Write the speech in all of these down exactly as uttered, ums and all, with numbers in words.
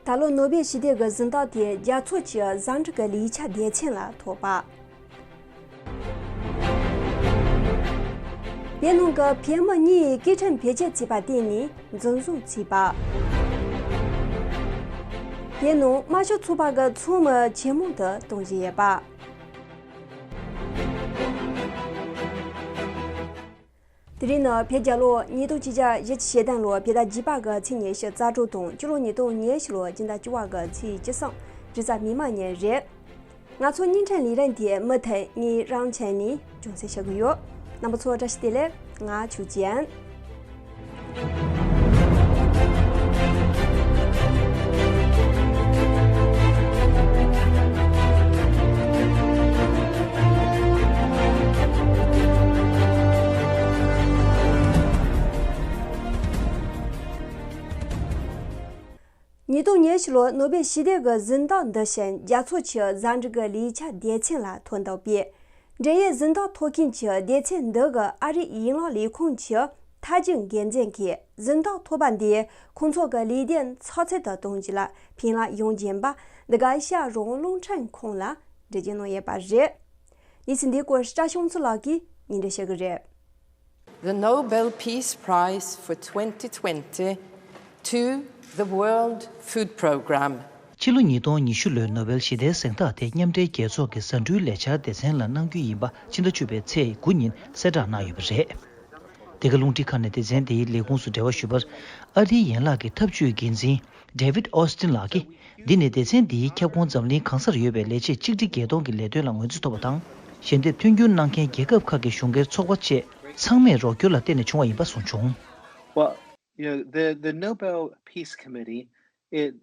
ད་ལོ་ནོ་བེལ་ཞི་བདེ་གི་གཟེངས་རྟགས་དེ་རྒྱ་མཚོ་ཆུའི་ཟ་འབྲུ་གི་ལེགས་ཆ་སྡེ་ཚན་ལ་ཐོབ་པ། བོད་ནང་གི་བོད་མི་གཉིས་ཡིས་སྐྱེ་ཕྲེང་བེད་སྤྱོད་བྱས་པ་དེ་ནི་འཛིན་བཟུང་བྱས་པ། བོད་ནང་དམར་ཤོག་ཚོགས་པ་གི་ཚོགས་མི་ཇེ་མང་དུ་གཏོང་བཞིན་ཡོད་པ། དེ་རིང་ནི་བོད་རྒྱལ་ལོ་ཉིས་སྟོང་ཆིག་བརྒྱ་བཞི་བཅུ་ཞེ་བདུན་ལོ་བོད་ཟླ་བརྒྱད་པ་གི་ཚེས་ཉི་ཤུ་རྩ་དྲུག་དང་སྤྱི་ལོ་ཉིས་སྟོང་ཉི་ཤུ་ལོ་སྤྱི་ཟླ་བཅུ་པ་གི་ཚེས་བཅུ་གསུམ་རེས་གཟའ་མིག་དམར་ཉིན་རེད། ང་ཚོ་བརྙན་འཕྲིན་ལས་རིམ་དེ་མུ་མཐུད་ངས་རང་ཆེན་ནས་སྦྱོང་བརྡར་བྱེད་ཀྱི་ཡོད། རྣམ་པ་ཚོ་བཀྲ་ཤིས་བདེ་ལེགས། ང་ཆོས་ཅན། ཉིས་སྟོང་ཉི་ཤུ་ལོར་ནོ་བེལ་ཞི་བདེ་གི་གཟེངས་རྟགས་འདི་བཞིན་རྒྱ་མཚོ་ཆུའི་ཟ་འབྲུ་གི་ལེགས་ཆ་སྡེ་ཚན་ལ་ཐོབ་འདུག་པས། འབྲེལ་ཡོད་གཟེངས་རྟགས་ཐོབ་མཁན་གྱི་སྡེ་ཚན་འདི་གི་ཨ་རིའི་ཡན་ལག་ལས་ཁུངས་ཀྱི་ཐད་ཀྱི་འགན་འཛིན་གྱིས་གཟེངས་རྟགས་ཐོབ་པ་འདིས་ཁོང་ཚོ་གི་ལས་དོན་ཚགས་ཚུད་དུ་གཏོང་རྒྱུ་ལ་ཕན་རླབས་ཡོང་རྒྱུ་ཡིན་པ་འདི་ག་ཨེ་ཤ་ཡ་རང་དབང་རླུང་འཕྲིན་ཁང་ལ་འགྲེལ་བརྗོད་གནང་ཡོད་པ་རེད། གནས་ཚུལ་འདིའི་སྐོར་བཀྲ་ཤིས་ཚེ་ལགས་ཀྱིས་སྙན་སྒྲོན་ཞུ་གི་རེད། The Nobel Peace Prize for twenty twenty to the World Food Programme. ཕྱི་ལོ་ཉིས་སྟོང་ཉི་ཤུ་ལོའི་ནོ་བེལ་ཞི་བདེའི་གཟེངས་རྟགས་དེ་མཉམ་འབྲེལ་རྒྱལ་ཚོགས་ཀྱི་ཟ་འབྲུའི་ལས་འཆར་སྡེ་ཚན་ལ་གནང་རྒྱུ་ཡིན་པ་ཕྱི་ཟླ་བཅུ་པའི་ཚེས་དགུ་ཉིན་གསལ་བསྒྲགས་གནང་ཡོད་པ་རེད། འདི་ག་རླུང་འཕྲིན་ཁང་ནས་སྡེ་ཚན་དེའི་ལས་ཁུངས་སུ་འབྲེལ་བ་ཞུས་པར། ཨ་རིའི་ཡན་ལག་གི་འཐབ་ཇུས་འགན་འཛིན་David Austin ལགས་ཀྱིས། འདི་ནི་སྡེ་ཚན་འདིའི་ཁྱབ་ཁོངས་འཛམ་གླིང་གང་སར་ཡོད་པའི་ལས་བྱེད་གཅིག་ཁྲི་བརྒྱད་སྟོང་གི་ལས་དོན་ལ་ངོས་འཛིན་ཐོབ་པ་དང་། ཞལ་འདེབས་མཐུན་འགྱུར་གནང་མཁན་རྒྱལ་ཁབ་ཁག་གི་གཞུང་སྒེར་ཚོགས་པ་བཅས་ཚང་མས་རོགས་སྐྱོར་ལ་བརྟེན་ནས་བྱུང་བ་ཡིན་པ་གསུངས་བྱུང་། Well, you know, the, the Nobel Peace Committee, it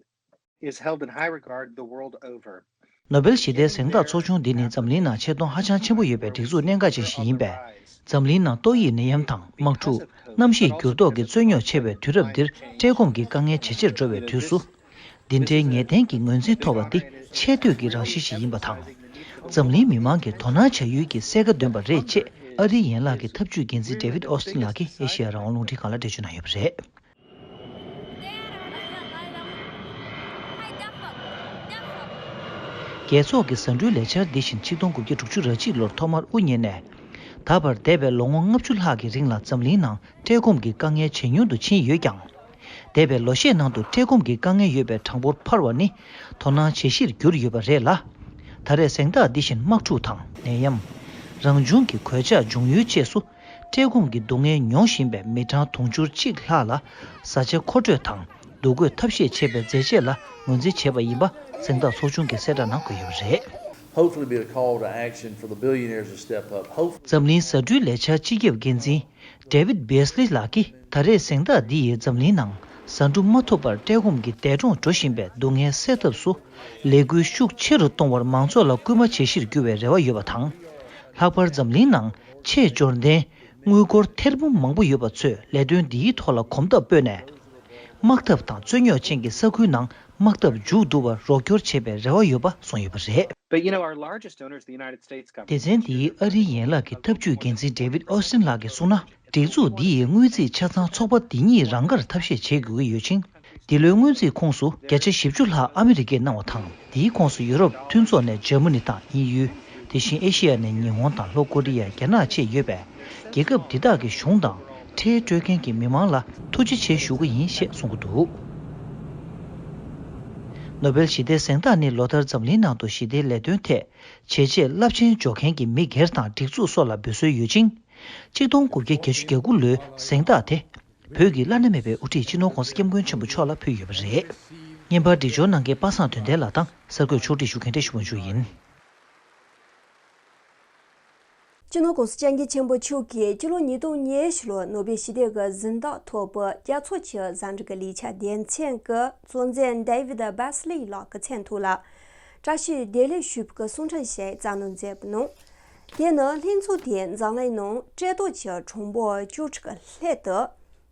is held in high regard the world over. ནོ་བེལ་ཞི་བདེའི་གཟེངས་རྟགས་ཚོགས་ཆུང་འདི་ནི་འཛམ་གླིང་ནང་ཆེ་མཐོང་ཧ་ཅང་ཆེན་པོ་ཡོད་པའི་སྒྲིག་འཛུགས་གནད་འགག་ཅན་ཞིག་ཡིན་པས། འཛམ་གླིང་ནང་ཏོག་དབྱིབས་ནད་ཡམས་དང་དམག་འཁྲུག་གནམ་གཤིས་འགྱུར་ལྡོག་གི་རྩོད་རྙོག་ཆེ་བའི་དུས་རབས་འདིར་བཀྲེས་སྐོམ་གྱི་དཀའ་ངལ་ཇེ་ཆེར་འགྲོ་བའི་དུས་སུ། འདི་འདྲའི་ངེས་གཏན་གྱི་ངོས་འཛིན་ཐོབ་པ་འདི་ཆེ་བསྟོད་ཀྱི་རང་བཞིན་ཞིག་ཡིན་པ་དང་། འཛམ་གླིང་མི་མང་གིས་དོ་སྣང་བྱ་ཡུལ་གྱི་གསལ་ཁ་འདོན་པ་རེད་ཅེས་ཨ་རིའི་ཡན་ལག་གི་འཐབ་ཇུས་འགན་འཛིན་David Austin ལགས་ཀྱིས་ཨེ་ཤེ་ཡ་རང་དབང་རླུང་འཕྲིན་ཁང་ལ་འགྲེལ་བརྗོད་གནང་ཡོད་པ་རེད། རྒྱལ་ཚོགས་ཀྱི་ཟ་འབྲུའི་ལས་འཆར་འདི་བཞིན་ཆིག་སྟོང་དགུ་བརྒྱ་དྲུག་ཅུ་རེ་གཅིག་ལོར་ཐོག་མར་དབུ་བརྙེས་ནས། ད་བར་འདས་པའི་ལོ་ངོ་ལྔ་བཅུ་ལྷག་གི་རིང་ལ་འཛམ་གླིང་ནང་བཀྲེས་སྐོམ་གྱི་དཀའ་ངལ་ཇེ་ཉུང་དུ་ཕྱིན་ཡོད་ཀྱང་། འདས་པའི་ལོ་ཤས་ནང་དུ་བཀྲེས་སྐོམ་གྱི་དཀའ་ངལ་ཡོད་པའི་གྲངས་འབོར་འཕར་བ་ནི་དོ་སྣང་བྱེད་གཞིར་གྱུར་ཡོད་པ་རེད་ལ། ད་རེས་གཟེངས་རྟགས་འདི་བཞིན་དམག་འཁྲུག་དང་ནད་ཡམས། རང་བྱུང་གི་གོད་ཆག་འབྱུང་ཡུལ་བཅས་སུ། བཀྲེས་སྐོམ་གྱི་སྡུག་བསྔལ་མྱོང་བཞིན་པའི་མི་གྲངས་དུང་ཕྱུར་གཅིག་ལྷག་ལ་བཟའ་བཅའ་མཁོ་སྤྲོད་དང་འདུ་འགོད་ཐབས་ཤེས་བྱེད་པའི་མཛད་རྗེས་ལ་ངོས་འཛིན་བྱས་པ་ཡིན་པ་གཟེངས་རྟགས་ཚོགས་ཆུང་གི་གསལ་བསྒྲགས་ནང་འཁོད་ཡོད་པ་རེད། Hopefully be a call to action for the billionaires to step up. Hope འཛམ་གླིང་ཟ་འབྲུའི་ལས་འཆར་སྤྱི་ཁྱབ་འགན་འཛིན་David Beasley ལགས་ཀྱིས་ད་རེས་གཟེངས་རྟགས་འདི་ཡིས་འཛམ་གླིང་ནང་ཟ་འབྲུ་མ་ཐོབ་པར་བཀྲེས་སྐོམ་གྱིས་འདས་གྲོངས་འགྲོ་བཞིན་པའི་སྡུག་བསྔལ་སེལ་ཐབས་སུ་ལས་འགུལ་ཤུགས་ཆེ་རུ་གཏོང་བར་མང་ཚོགས་ལ་སྐུལ་མ་བྱེད་གཞིར་གྱུར་བའི་རེ་བ་ཡོད་པ་དང་། ལྷག་པར་འཛམ་གླིང་ནང་ཆེས་འབྱོར་ལྡན། དངུལ་སྒོར་ཐེར་འབུམ་མང་པོ་ཡོད་པ་ཚོས་ལས་དོན་འདིའི་ཐོག་ལ་གོམ་སྟབས་སྤོས་ནས། དམག་འཐབ་དང་རྩོད་རྙོག་ཅན་གྱི་ས་ཁུལ་ནང་དམག་འཐབ་མཇུག་བསྡུ་བར་རོགས་སྐྱོར་བྱེད་པའི་རེ་བ་ཡོད་པ་གསུངས་ཡོད་པ་རེད། But you know, our largest donor is the United States government. སྡེ་ཚན་འདིའི་ཨ་རིའི་ཡན་ལག་གི་འཐབ་ཇུས་འགན་འཛིན་David Austin ལགས་ཀྱིས་གསུངས་ན། སྒྲིག་འཛུགས་འདི་ཡིས་དངུལ་རྩིས་ཆ་ཚང་ཚོགས་པ་འདི་ཉིད་རང་དགར་ཐབས་ཤེས་བྱེད་དགོས་ཀྱི་ཡོད་ཅིང་། འདི་ལོའི་དངུལ་རྩིས་ཁོངས་སུ་བརྒྱ་ཆ་བཞི་བཅུ་ལྷག་ཨ་མི་རི་ཀས་གནང་བ་དང་། དེའི་ཁོངས་སུ་ཡུ་རོབ་མཐུན་ཚོགས་ནས་འཇར་མ་ནི་དང་དབྱིན་ཡུལ། དེ་བཞིན་ཨེ་ཤེ་ཡ་ནས་ཉི་ཧོང་དང་ལྷོ་ཀོ་རི་ཡ། རྒྱ་ནག་བཅས་ཡོད་པས། རྒྱལ་ཁབ་འདི་དག་གི་གཞུང་དང་ཁྲལ་སྤྲོད་མཁན་གྱི་མི་མང་ལ་ཐུགས་རྗེ་ཆེ་ཞུ་གི་ཡིན་ཞེས་གསུང་གི་འདུག་ནོ་བེལ་ཞི་བདེའི་གཟེངས་རྟགས་ནི་ལོ་ལྟར་འཛམ་གླིང་ནང་དུ་ཞི་བདེའི་ལས་དོན་ཐད་བྱས་རྗེས་རླབས་ཆེན་འཇོག་མཁན་གྱི་མི་སྒེར་དང་སྒྲིག་འཛུགས་སོགས་ལ་འབུལ་སྲོལ་ཡོད་ཅིང་། ཆིག་སྟོང་དགུ་བརྒྱ་བརྒྱད་ཅུ་གྱ་དགུ་ལོའི་གཟེངས་རྟགས་དེ། བོད་ཀྱི་བླ་ན་མེད་པའི་དབུ་ཁྲིད་སྤྱི་ནོར་༧གོང་ས་༧སྐྱབས་མགོན་ཆེན་པོ་མཆོག་ལ་ཕུལ་ཡོད་པ་རེད། བརྙན་པར་སྒྲིག་སྦྱོར་གནང་མཁན་པ་སངས་དོན་ལྡན་ལགས་དང་གསར་འགོད་ཕྱོགས་སྒྲིག་ཞུ་མཁན་བཀྲ་ཤིས་དབང་ཕྱུག་ཡིན། སྤྱི་ནོར་༧གོང་ས་༧སྐྱབས་མགོན་ཆེན་པོ་མཆོག་གིས་སྤྱི་ལོ་ཉིས་སྟོང་ཉི་ཤུ་ལོར་ནོ་བེལ་ཞི་བདེ་གི་གཟེངས་རྟགས་ཐོབ་པའི་རྒྱ་མཚོ་ཆུ་ཟ་འབྲུ་གི་ལེགས་ཆ་སྡེ་ཚན་གྱི་གཙོ་འཛིན་David Beasley ལགས་ཀྱི་མཚན་ཐོག་ལ། བཀྲ་ཤིས་བདེ་ལེགས་ཞུས་པའི་གསུང་འཕྲིན་ཞིག་བསྩལ་གནང་མཛད་པ་གནང་། དེ་ནི་ལྷན་ཚོགས་དེའི་འཛམ་གླིང་ནང་བཀྲེས་ལྟོགས་ཀྱི་གྲངས་འབོར་བཅུ་དྲུག་གི་སླད་དུ་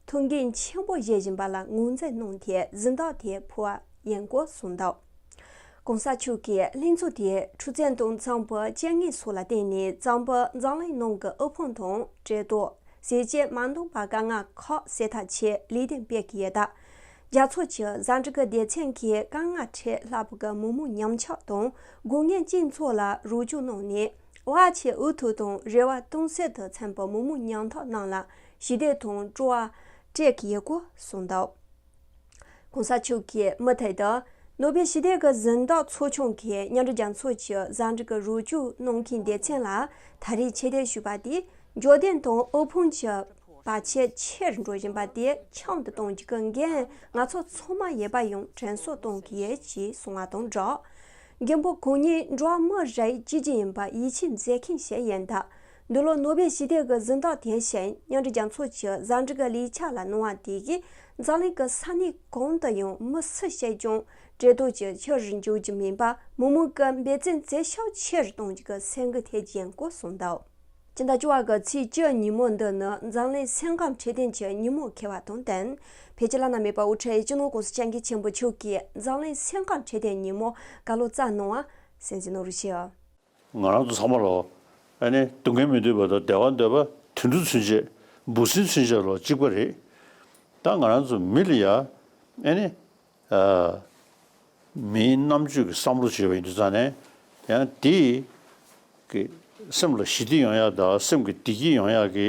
ཐུགས་འགན་ཆེན་པོ་བཞེས་བཞིན་པ་ལ་ངོས་འཛིན་གནང་སྟེ་གཟེངས་རྟགས་དེ་ཕུལ་བ་ཡིན་སྐོར་གསུངས་འདུག ༸གོང་ས་མཆོག་གིས་ལྷན་ཚོགས་དེའི་འཁྲུག་རྩོད་དང་འཚམས་པའི་རྐྱེན་ངན་སོགས་ལ་བརྟེན་ནས་འཚམས་པའི་འཛམ་གླིང་ནང་གི་དབུལ་ཕོངས་དང་བཀྲེས་ལྟོགས། ཟས་བཅད་མ་འདང་པ་དཀའ་ངལ་ཁག་སེལ་ཐབས་ཆེད་ལས་དོན་སྤེལ་གྱི་ཡོད་སྟབས། རྒྱལ་ཚོགས་ཀྱི་ཟ་འབྲུ་གི་སྡེ་ཚན་གྱིས་དཀའ་ངལ་འཕྲད་སླ་པོ་གི་མི་མང་ཉམས་ཆག་དང་དགོས་ངེས་ཅན་ཚོ་ལ་རོགས་སྐྱོར་གནང་ནས། བར་ཆད་འུ་ཐུག་དང་རེ་བ་གཏིང་ཟབ་ཏུ་འཚམས་པའི་མི་མང་ཉམ་ཐག་རྣམས་ལ་ཞི་བདེ་དང་སྤྲོ་བ་སྤྲད་ཀྱི་ཡོད་སྐོར་གསུངས་འདུག་གོང་ས་མཆོག་གིས་མུ་མཐུད་དུ་ནོ་སྦེལ་ཞི་བདེ་གི་གཟེངས་རྟགས་ཚོགས་ཆུང་གིས་མཉམ་འབྲེལ་རྒྱལ་ཚོགས་ཀྱི་ཟ་འབྲུ་གི་རོགས་སྐྱོར་གནང་མཁན་སྡེ་ཚན་ལ་ད་རེས་ཆེ་བསྟོད་ཞུས་པ་དེས། འབྱོར་ལྡན་དང་དབུལ་ཕོངས་ཀྱི་བར་ཆད་ཆེ་རུ་འགྲོ་བཞིན་པ་དེ་ཆུང་དུ་གཏོང་རྒྱུ་གི་འགན་ང་ཚོ་ཚང་མ་ཡོད་པ་ཡང་དྲན་གསོ་གཏོང་གི་ཡོད་ཅེས་གསུངས་པ་དང་སྦྲགས། མགོན་པོ་གང་ཉིད་འགྲོ་བ་མི་རེ་གཅིག་གྱུར་ཡིན་པ་ཡིད་ཆེས་མཛད་མཁན་ཞིག་ཡིན་སྟབས། འདི་ལོ་ནོ་སྦེལ་ཞི་བདེ་གི་གཟེངས་རྟགས་དེ་བཞིན་མཉམ་འབྲེལ་རྒྱལ་ཚོགས་ཀྱི་ཟ་འབྲུ་གི་ལས་འཆར་ལ་གནང་བ་དེ་གིས་འཛམ་གླིང་གི་ས་གནས་གང་དུ་ཡང་མི་སུ་བྱས་ཀྱང་བཀྲེས་ལྟོགས་ཀྱི་ཆ་རུ་འཇུག་རྒྱུ་མིན་པ། མི་མང་གི་འབད་བརྩོན་བྱེད་ཤུགས་ཆེ་རུ་གཏོང་རྒྱུ་གི་སེམས་འགུལ་ཐེབས་ཀྱི་ཡིན་སྐོར་གསུངས་འདུག་སྤྱི་ཟླ་བཅུ་པ་གི་ཚེས་བཅུ་ཉིན་མོ་འདི་ནི་འཛམ་གླིང་སེམས་ཁམས་འཕྲོད་བསྟེན་གྱི་ཉིན་མོ་འཁེལ་བ་དང་བསྟུན། བོད་ཀྱི་བླ་ན་མེད་པ་དབུ་ཁྲིད་སྤྱི་ནོར་༸གོང་ས་༸སྐྱབས་མགོན་ཆེན་པོ་མཆོག་གིས་འཛམ་གླིང་སེམས་ཁམས་འཕྲོད་བསྟེན་ཉིན་མོ་བཀའ་སློབ་སྩལ་གནང་བ་གསན་གཟིགས་གནང་རོགས་ཞུ། ང་རང་ཚོ་ཚང་མ་ལོ། ཨ་ནི་སྡུག་བསྔལ་མི་འདོད་པ་དང་བདེ་བ་འདོད་པ་དུད་འགྲོ་ཚུན་ཆད་འབུ་སྲིན་ཚུན་ཆད་ལོ་གཅིག་པ་རེད། ད་ང་རང་ཚོ་མི་ལ་ཡ། ཨ་ནི། ཨ། མིའི་རྣམ་དཔྱོད་ཀྱི་བསམ་བློ་བྱེད་པ་ཡིན་དུས་ཙང་ནས། ཡང་དེ་གི་སེམས་ལ་ཞི་བདེ་ཡོང་ཡག་དང་སེམས་ཀྱི་བདེ་སྐྱིད་ཡོང་ཡག་གི་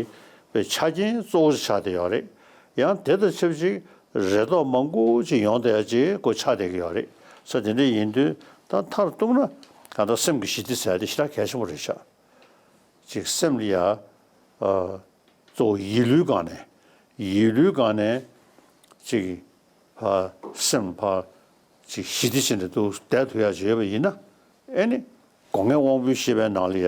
པའི་ཆ་རྐྱེན་གཙོ་བོ་ཆགས་བསྡད་ཡོད་རེད། ཡང་དེ་དང་ཆབས་ཅིག་རེ་དོགས་མང་པོ་ཅིག་ཡོང་བསྡད་ཡག་ཅིག་གོ་ཆགས་བསྡད་ཀྱི་ཡོད་རེད། ས་དེ་འདྲ་ཡིན་དུས་ད་མཐར་གཏུགས་ན་གང་ལྟར་སེམས་ཀྱི་ཞི་བདེ་ཟེར་ཡག་དེ་ཞེ་དྲག་གལ་ཆེན་པོ་རེད་ཤག་ཅིག་སེམས་ལ་ཡ། ཨ། གཙོ་བོ་ཡིད་བློའི་སྒང་ནས། ཡིད་བློའི་སྒང་ནས་ཅིག་ཕ་སེམས་ཕ་ཅིག་ཞི་བདེ་ཅན་དུ་འདུག་བསྡད་ཐུབ་ཡག་ཅིག་ཡོད་པ་ཡིན་ན། ཨེ་ནི་སྒོ་ལྔའི་དབང་པོའི་ཤེས་པའི་ནང་ལ་ཡ་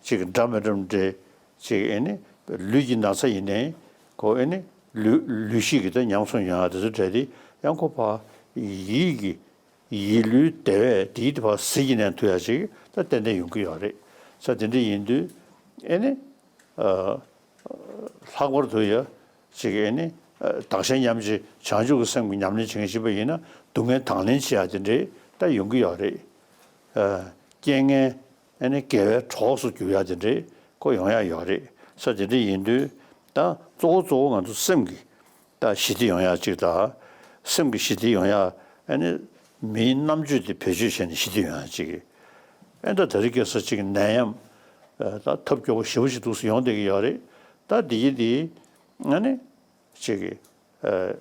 ཅིག་འདྲ་མི་འདྲ་འདྲེ་ཅིག་ཨེ་ནི་ལུས་ཀྱི་ན་ཚ་ཡིན་ནའི་ཁོ་ཨེ་ནི་ལུས་ལུས་ཤེས་ཀྱི་ད་ཉམས་སུ་མྱོང་ཡག་དེ་ཚོ་འདྲ་དེ་ཡང་ཁོ་ཕ་ཡིད་ཀྱི། ཡིད་བློའི་བདེ་བས་དེའི་དེ་བ་ཟིལ་གྱིས་ནན་ཐུབ་ཡག་ཅིག་ད་ཏན་ཏན་ཡོང་གི་ཡོད་རེད། ས་དེ་འདྲ་ཡིན་དུས་ཨེ་ནི། ཨ། ལྷག་པར་དུ་ཡ་ཅིག་ཨེ་ནི། ཨ། བདག་གཞན་མཉམ་བརྗེ་བྱང་ཆུབ་ཀྱི་སེམས་ཀྱི་ཉམས་ལེན་བྱེད་མཁན་ཞིག་པ་ཡིན་ན་སྡུག་བསྔལ་དང་ལེན་བྱེད་ཡག་དེ་འདྲ་ད་ཡོང་གི་ཡོད་རེད། ཨ། རྐྱེན་ངན་ཨེ་ནི་དགེ་བའི་གྲོགས་སུ་འགྱུར་ཡག་དེ་འདྲ་ཁོ་ཡོང་ཡག་ཡོད་རེད། ས་དེ་འདྲ་ཡིན་དུས་ད་གཙོ་བོ་གཙོ་བོ་ང་ཚོ་སེམས་ཀྱི། ད་ཞི་བདེ་ཡོང་ཡག་ཅིག་དང་། སེམས་ཀྱི་ཞི་བདེ་ཡོང་ཡག་ཨ་ནི་མིའི་རྣམ་དཔྱོད་དེ་བེད་སྤྱོད་བྱས་ནས་ཞི་བདེ་ཡོང་ཡག་ཅིག་ཨེ་ད་དེ་རིང་ཁ་སང་ཅིག་ནད་ཡམས་ད་ཐབས་སྐྱོ་པོ་ཞེ་པོ་ཞིག་འདུག་སེ་ཡོང་བསྡད་ཀྱི་ཡོད་རེད། ད་འདི་ཡི་འདི་ཨ་ནི་ཅིག་ཨ།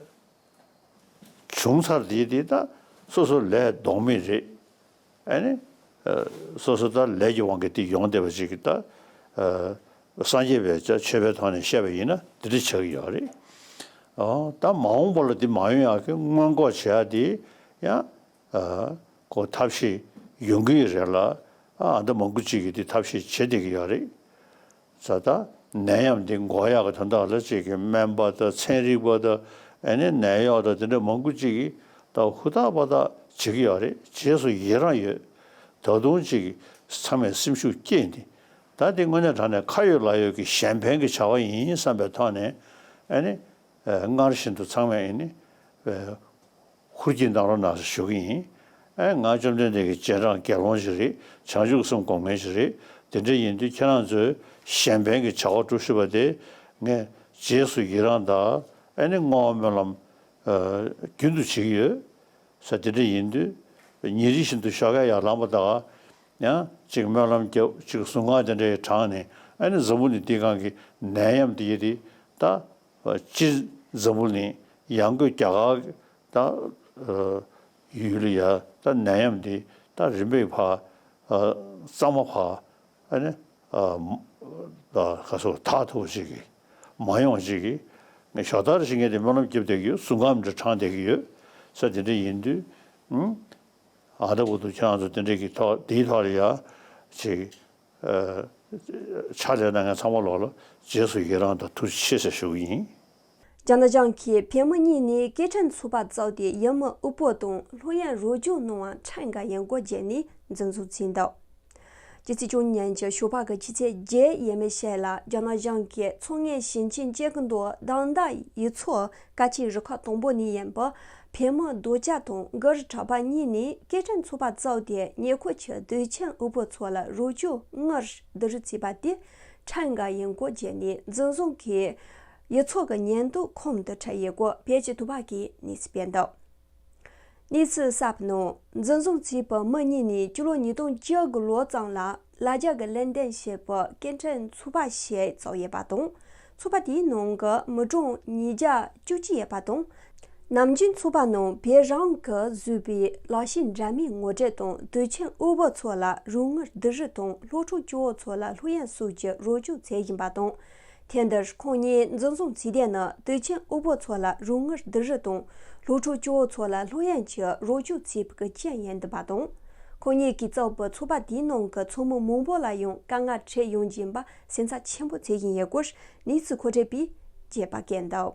བྱུང་ཚར་དེ་དེ་ད་སོ་སོ་ལས་ལྡོག་མེད་རེད། ཨ་ནི། ཨ། སོ་སོ་ད་ལས་ཀྱི་དབང་གིས་དེ་ཡོང་བསྡད་པ་ཅིག་གིས་ད། ཨ། སངས་རྒྱས་པའི་ཆ་ཆོས་པའི་ཐོག་ནས་བཤད་པ་ཡིན་ན་དེ་འདྲ་ཆགས་ཀྱི་ཡོད་རེད། ཨ། ད་མ་འོངས་པ་ལ་དེ་མ་ཡོང་ཡག་གི་སྔོན་འགོག་བྱེད་ཡག་དེ་ཡང་། ཨ། ཁོ་ཐབས་ཤེས་ཡོང་གི་ཡོད་རེད་ལ། ཨ། ཨ་ད་མང་པོ་ཅིག་གིས་དེ་ཐབས་ཤེས་བྱེད་བསྡད་ཀྱི་ཡོད་རེད། ས་ད་ནད་ཡམས་འདི་འགོག་ཡག་གི་དོན་དག་ལ་ཅིག་གི་སྨན་པ་དང་ཚན་རིག་པ་དང་ཨ་ནི་ནད་གཡོག་དང་དེ་འདྲ་མང་པོ་ཅིག་གིས་ད་ཧུར་ཐག་པ་ཐག་བྱེད་ཀྱི་ཡོད་རེད། རྗེས་སུ་ཡི་རང་ཡོད། ད་དུང་ཅིག་གི་ཚང་མས་སེམས་ཤུགས་བསྐྱེད་ནས་ད་འདི་དངོས་གནས་དྲང་གནས་ཁ་ཡོད་ལག་ཡོད་ཀྱི་གཞན་ཕན་གྱི་བྱ་བ་ཡིན་བསམ་པའི་ཐོག་ནས་ཨ་ནི་སྔར་བཞིན་དུ་ཚང་མས་ཨ་ནི། ཧུར་གྱིས་གནང་རོགས་གནང་ཞུ་གི་ཡིན། ཨེ་ང་བཅོམ་ལྡན་འདས་ཀྱི་རྗེས་འབྲང་དགེ་སློང་ཞིག་རེད། བྱང་ཆུབ་སེམས་སྒོམ་མཁན་ཞིག་རེད། དེ་འདྲ་ཡིན་དུས་ཁྱེད་རང་ཚོས་གཞན་ཕན་གྱི་བྱ་བ་སྒྲུབ་ཤེས་པ་དེ་ངས་རྗེས་སུ་ཡི་རང་དང་ཨེ་ནི་བསྔོ་བ་སྨོན་ལམ་རྒྱུན་དུ་བྱེད་ཀྱི་ཡོད། ས་དེ་འདྲ་ཡིན་དུས་ཉིན་རེ་བཞིན་དུ་ཤོག་ཁ་ཡར་ལངས་པ་དང་ཡང་ཅིག་སྨོན་ལམ་རྒྱབ་ཅིག་གཟུངས་སྔགས་དེ་འདྲའི་བགྲངས་ནས་ཨེ་ནི་འཛམ་བུ་གླིང་འདིའི་སྒང་གི་ནད་ཡམས་འདི་ཡི་དེ་ད། སྤྱིར་འཛམ་བུ་གླིང་ཡང་སྒོས་རྒྱ་གར་ད་ཡུལ་ལ་ཡ་ད་ནད་ཡམས་འདི་ད་རིམ་པས་ཕར་གཙང་མ་ཕར་ཨ་ནི་ད་ག་སོ་དག་ཐུབ་ཅིག་གི་མ་ཡོང་ཅིག་གི་ཞོ་ལྟར་ཞིག་ངས་དེ་སྨོན་ལམ་རྒྱབ་བསྡད་ཀྱི་ཡོད། གཟུངས་སྔགས་འདྲ་བགྲངས་བསྡད་ཀྱི་ཡོད། ས་དེ་འདྲ་ཡིན་དུས་ཨ་ད་བུ་དུ་ཁྱེད་རང་ཚོ་དེ་འདྲ་གི་ཐོག་དེའི་ཐོག་ལ་ཡ་ཅིག་ཕྱག་ལས་གནང་མཁན་ཚང་མ་ལོག་ལ་རྗེས་སུ་ཡི་རང་དང་ཐུགས་རྗེ་ཆེ་ཟེར་ཞུ་གི་ཡིན། རྒྱ་ནག་གཞུང་གིས་བོད་མི་གཉིས་ནས་སྐད་འཕྲིན་ཚོགས་པ་བཙུགས་ཏེ་ཡུལ་མི་དབུལ་པོ་དང་ལྷོད་གཡེང་རོགས་སྐྱོར་གནང་བ་ཁྲིམས་འགལ་ཡིན་སྐོར་བརྗོད་ནས་འཛིན་བཟུང་བྱས་འདུག་སྤྱི་ཚེས་བཅུ་གཉིས་ཉིན་གྱི་ཞོགས་པ་གི་ཆུ་ཚོད་བརྒྱད་ཡས་མས་ཤར་ལ་རྒྱ་ནག་གཞུང་གི་ཚོང་ངན་ཞིང་ཆེན་སྤྱི་ཁྱབ་མདོ་དང་ད་ཡུལ་ཚོ་བཀའ་སྤྱིའི་རུ་ཁག་དང་པོ་ནས་ཡིན་པ། བོད་མི་རྡོ་རྗེ་དང་གུ་རུ་གྲགས་པ་གཉིས་ནས་སྐད་འཕྲིན་ཚོགས་པ་བཙུགས་ཏེ་ཉེ་འཁོར་གྱི་སྡེ་ཆེན་དབུལ་པོ་ཚོ་ལ་རོགས་སྐྱོར་དངུལ་བསྡུ་རུབ་བྱས་པ་དེ་ཁྲིམས་འགལ་ཡིན་སྐོར་བརྗོད་ནས་འཛིན་བཟུང་གིས་ ཡུལ་ཚོ་གི་ཉེན་རྟོག་ཁོངས་དུ་ཁྲིད་ཡོད་སྐོར་བོད་ཀྱི་དོན་ལྷན་གྱིས་གནས་ཚུལ་སྤེལ་འདུག་གནས་ཚུལ་གསར་པའི་ནང་འཛིན་བཟུང་བྱས་པའི་མི་གཉིས་ནས་སྤྱི་ལོ་ཉིས་སྟོང་བཅུ་དགུ་ལོ་ཙམ་ལ་ལ་རྒྱ་གི་ལན་ཏན་ཞེས་པའི་སྐད་འཕྲིན་ཚོགས་པ་ཞིག་བཙུགས་ཡོད་པ་དང་། ཚོགས་པ་དེའི་ནང་གི་མི་གྲངས་ཉིས་བརྒྱ་བཅུ་གཅིག་ཡོད་པ་དང་། ནམ་རྒྱུན་ཚོགས་པ་ནང་བོད་རང་གིས་བཟོས་པའི་ལག་ཤེས་འདྲ་མིན་ངོ་སྤྲོད་དང་དུས་ཆེན་དབུལ་པོ་ཚོ་ལ་རོགས་དངུལ་བསྡུ་རུབ་དང་སློབ་ཕྲུག་སྐྱོ་བོ་ཚོ་ལ་སློབ་ཡོན་སོགས་ཀྱི་རོགས་སྐྱོར་བྱེད་བཞིན་པ་དང་། ཐེངས་འདིར་ཁོང་གཉིས་འཛིན་བཟུང་བྱས་དོན་ནི་དུས་ཆེན་དབུལ་པོ་ཚོ་ལ་རོགས་དངུལ་བསྡུ་རུབ་དང་སློབ་ཕྲུག་སྐྱོ་བོ་ཚོ་ལ་སློབ་ཡོན་གྱི་རོགས་སྐྱོར་བྱེད་པའི་རྐྱེན་ཡིན་འདུག་པ་དང་། ཁོང་གཉིས་ཀྱིས་བཙུགས་པའི་ཚོགས་པ་དེའི་ནང་གི་ཚོགས་མི་མང་པོ་ལ་ཡང་དཀའ་ངལ་འཕྲད་ཡོང་བཞིན་པ་སེམས་འཚབ་ཆེན་པོ་བྱེད་བཞིན་ཡོད་སྐོར་གནས་ཚུལ་མཁོ་སྤྲོད་པས་རྒྱས་པ་བཀོད་འདུག་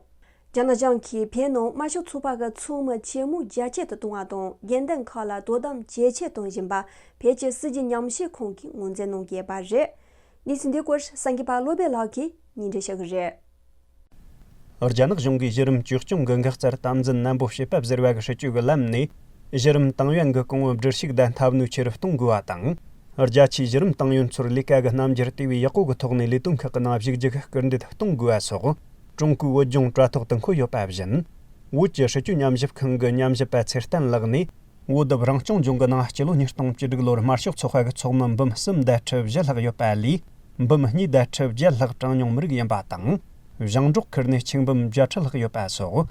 རྒྱ་ནག་གཞུང་གིས་བོད་ནང་དམར་ཤོག་ཚོགས་པ་གི་ཚོགས་མི་ཆེན་མོ་རྒྱ་སྐྱེད་དུ་གཏོང་བ་དང་། དགོན་སྡེ་ཁག་ལ་དོ་དམ་ཇེ་ཆེར་གཏོང་བཞིན་པ་བོད་ཀྱི་སྲིད་བྱུས་ཉམས་ཞིབ་ཁང་གིས་ངོས་འཛིན་གནང་གི་ཡོད་པ་རེད། གནས་ཚུལ་འདིའི་སྐོར་གསར་འགོད་པ་བློ་བྷེ་ལགས་ཀྱིས་སྙན་སྒྲོན་ཞུ་གི་རེད། རྒྱ་ནག་གཞུང་གིས་གཞི་རིམ་བཅོས་སྐྱོང་གི་འགག་རྩར་དམ་འཛིན་ནན་པོ་བྱེད་པ་ཟེར་བ་གི་སྲིད་ཇུས་ཀྱི་ལམ་ནས། གཞི་རིམ་ཏང་ཡོན་གྱི་གོང་བུ་སྒྲིལ་ཤུགས་དང་འཐབ་ནུས་ཆེ་རུ་གཏོང་དགོས་པ་དང་། རྒྱ་ཆེའི་གཞི་རིམ་ཏང་ཡོན་ཚོར་ལས་ཀ་གི་རྣམ་འགྱུར་དེ་བས་ཡག་པོ་གི་ཐོག་ནས་ལས་དོན་ཁག་གི་ནང་ཞུགས་རྒྱུ་གི་སྐུལ་འདེད་གཏོང་དགོས་པ་སོགས། ཀྲུང་གོའི་བོད་ལྗོངས་དྲ་ཐོག་ཏུ་འཁོད་ཡོད་པ་བཞིན། བོད་ཀྱི་སྲིད་བྱུས་ཉམས་ཞིབ་ཁང་གི་ཉམས་ཞིབ་པ་ཚེ་བརྟན་ལགས་ནས། བོད་བདག་རང་སྐྱོང་ལྗོངས་ཀྱི་ནང་སྤྱི་ལོ་ཉིས་སྟོང་བཅུ་དྲུག་ལོར་དམར་ཤོག་ཚོགས་པ་གི་ཚོགས་མི་འབུམ་གསུམ་དང་ཁྲི་བཞི་ལྷག་ཡོད་པ་ལས། འབུམ་གཉིས་དང་ཁྲི་བརྒྱད་ལྷག་གྲངས་ཉུང་མི་རིགས་ཡིན་པ་དང་། ཞིང་འབྲོག་ཁུལ་ནས་ཆིག་འབུམ་བརྒྱད་ཁྲི་ལྷག་ཡོད་པ་སོགས།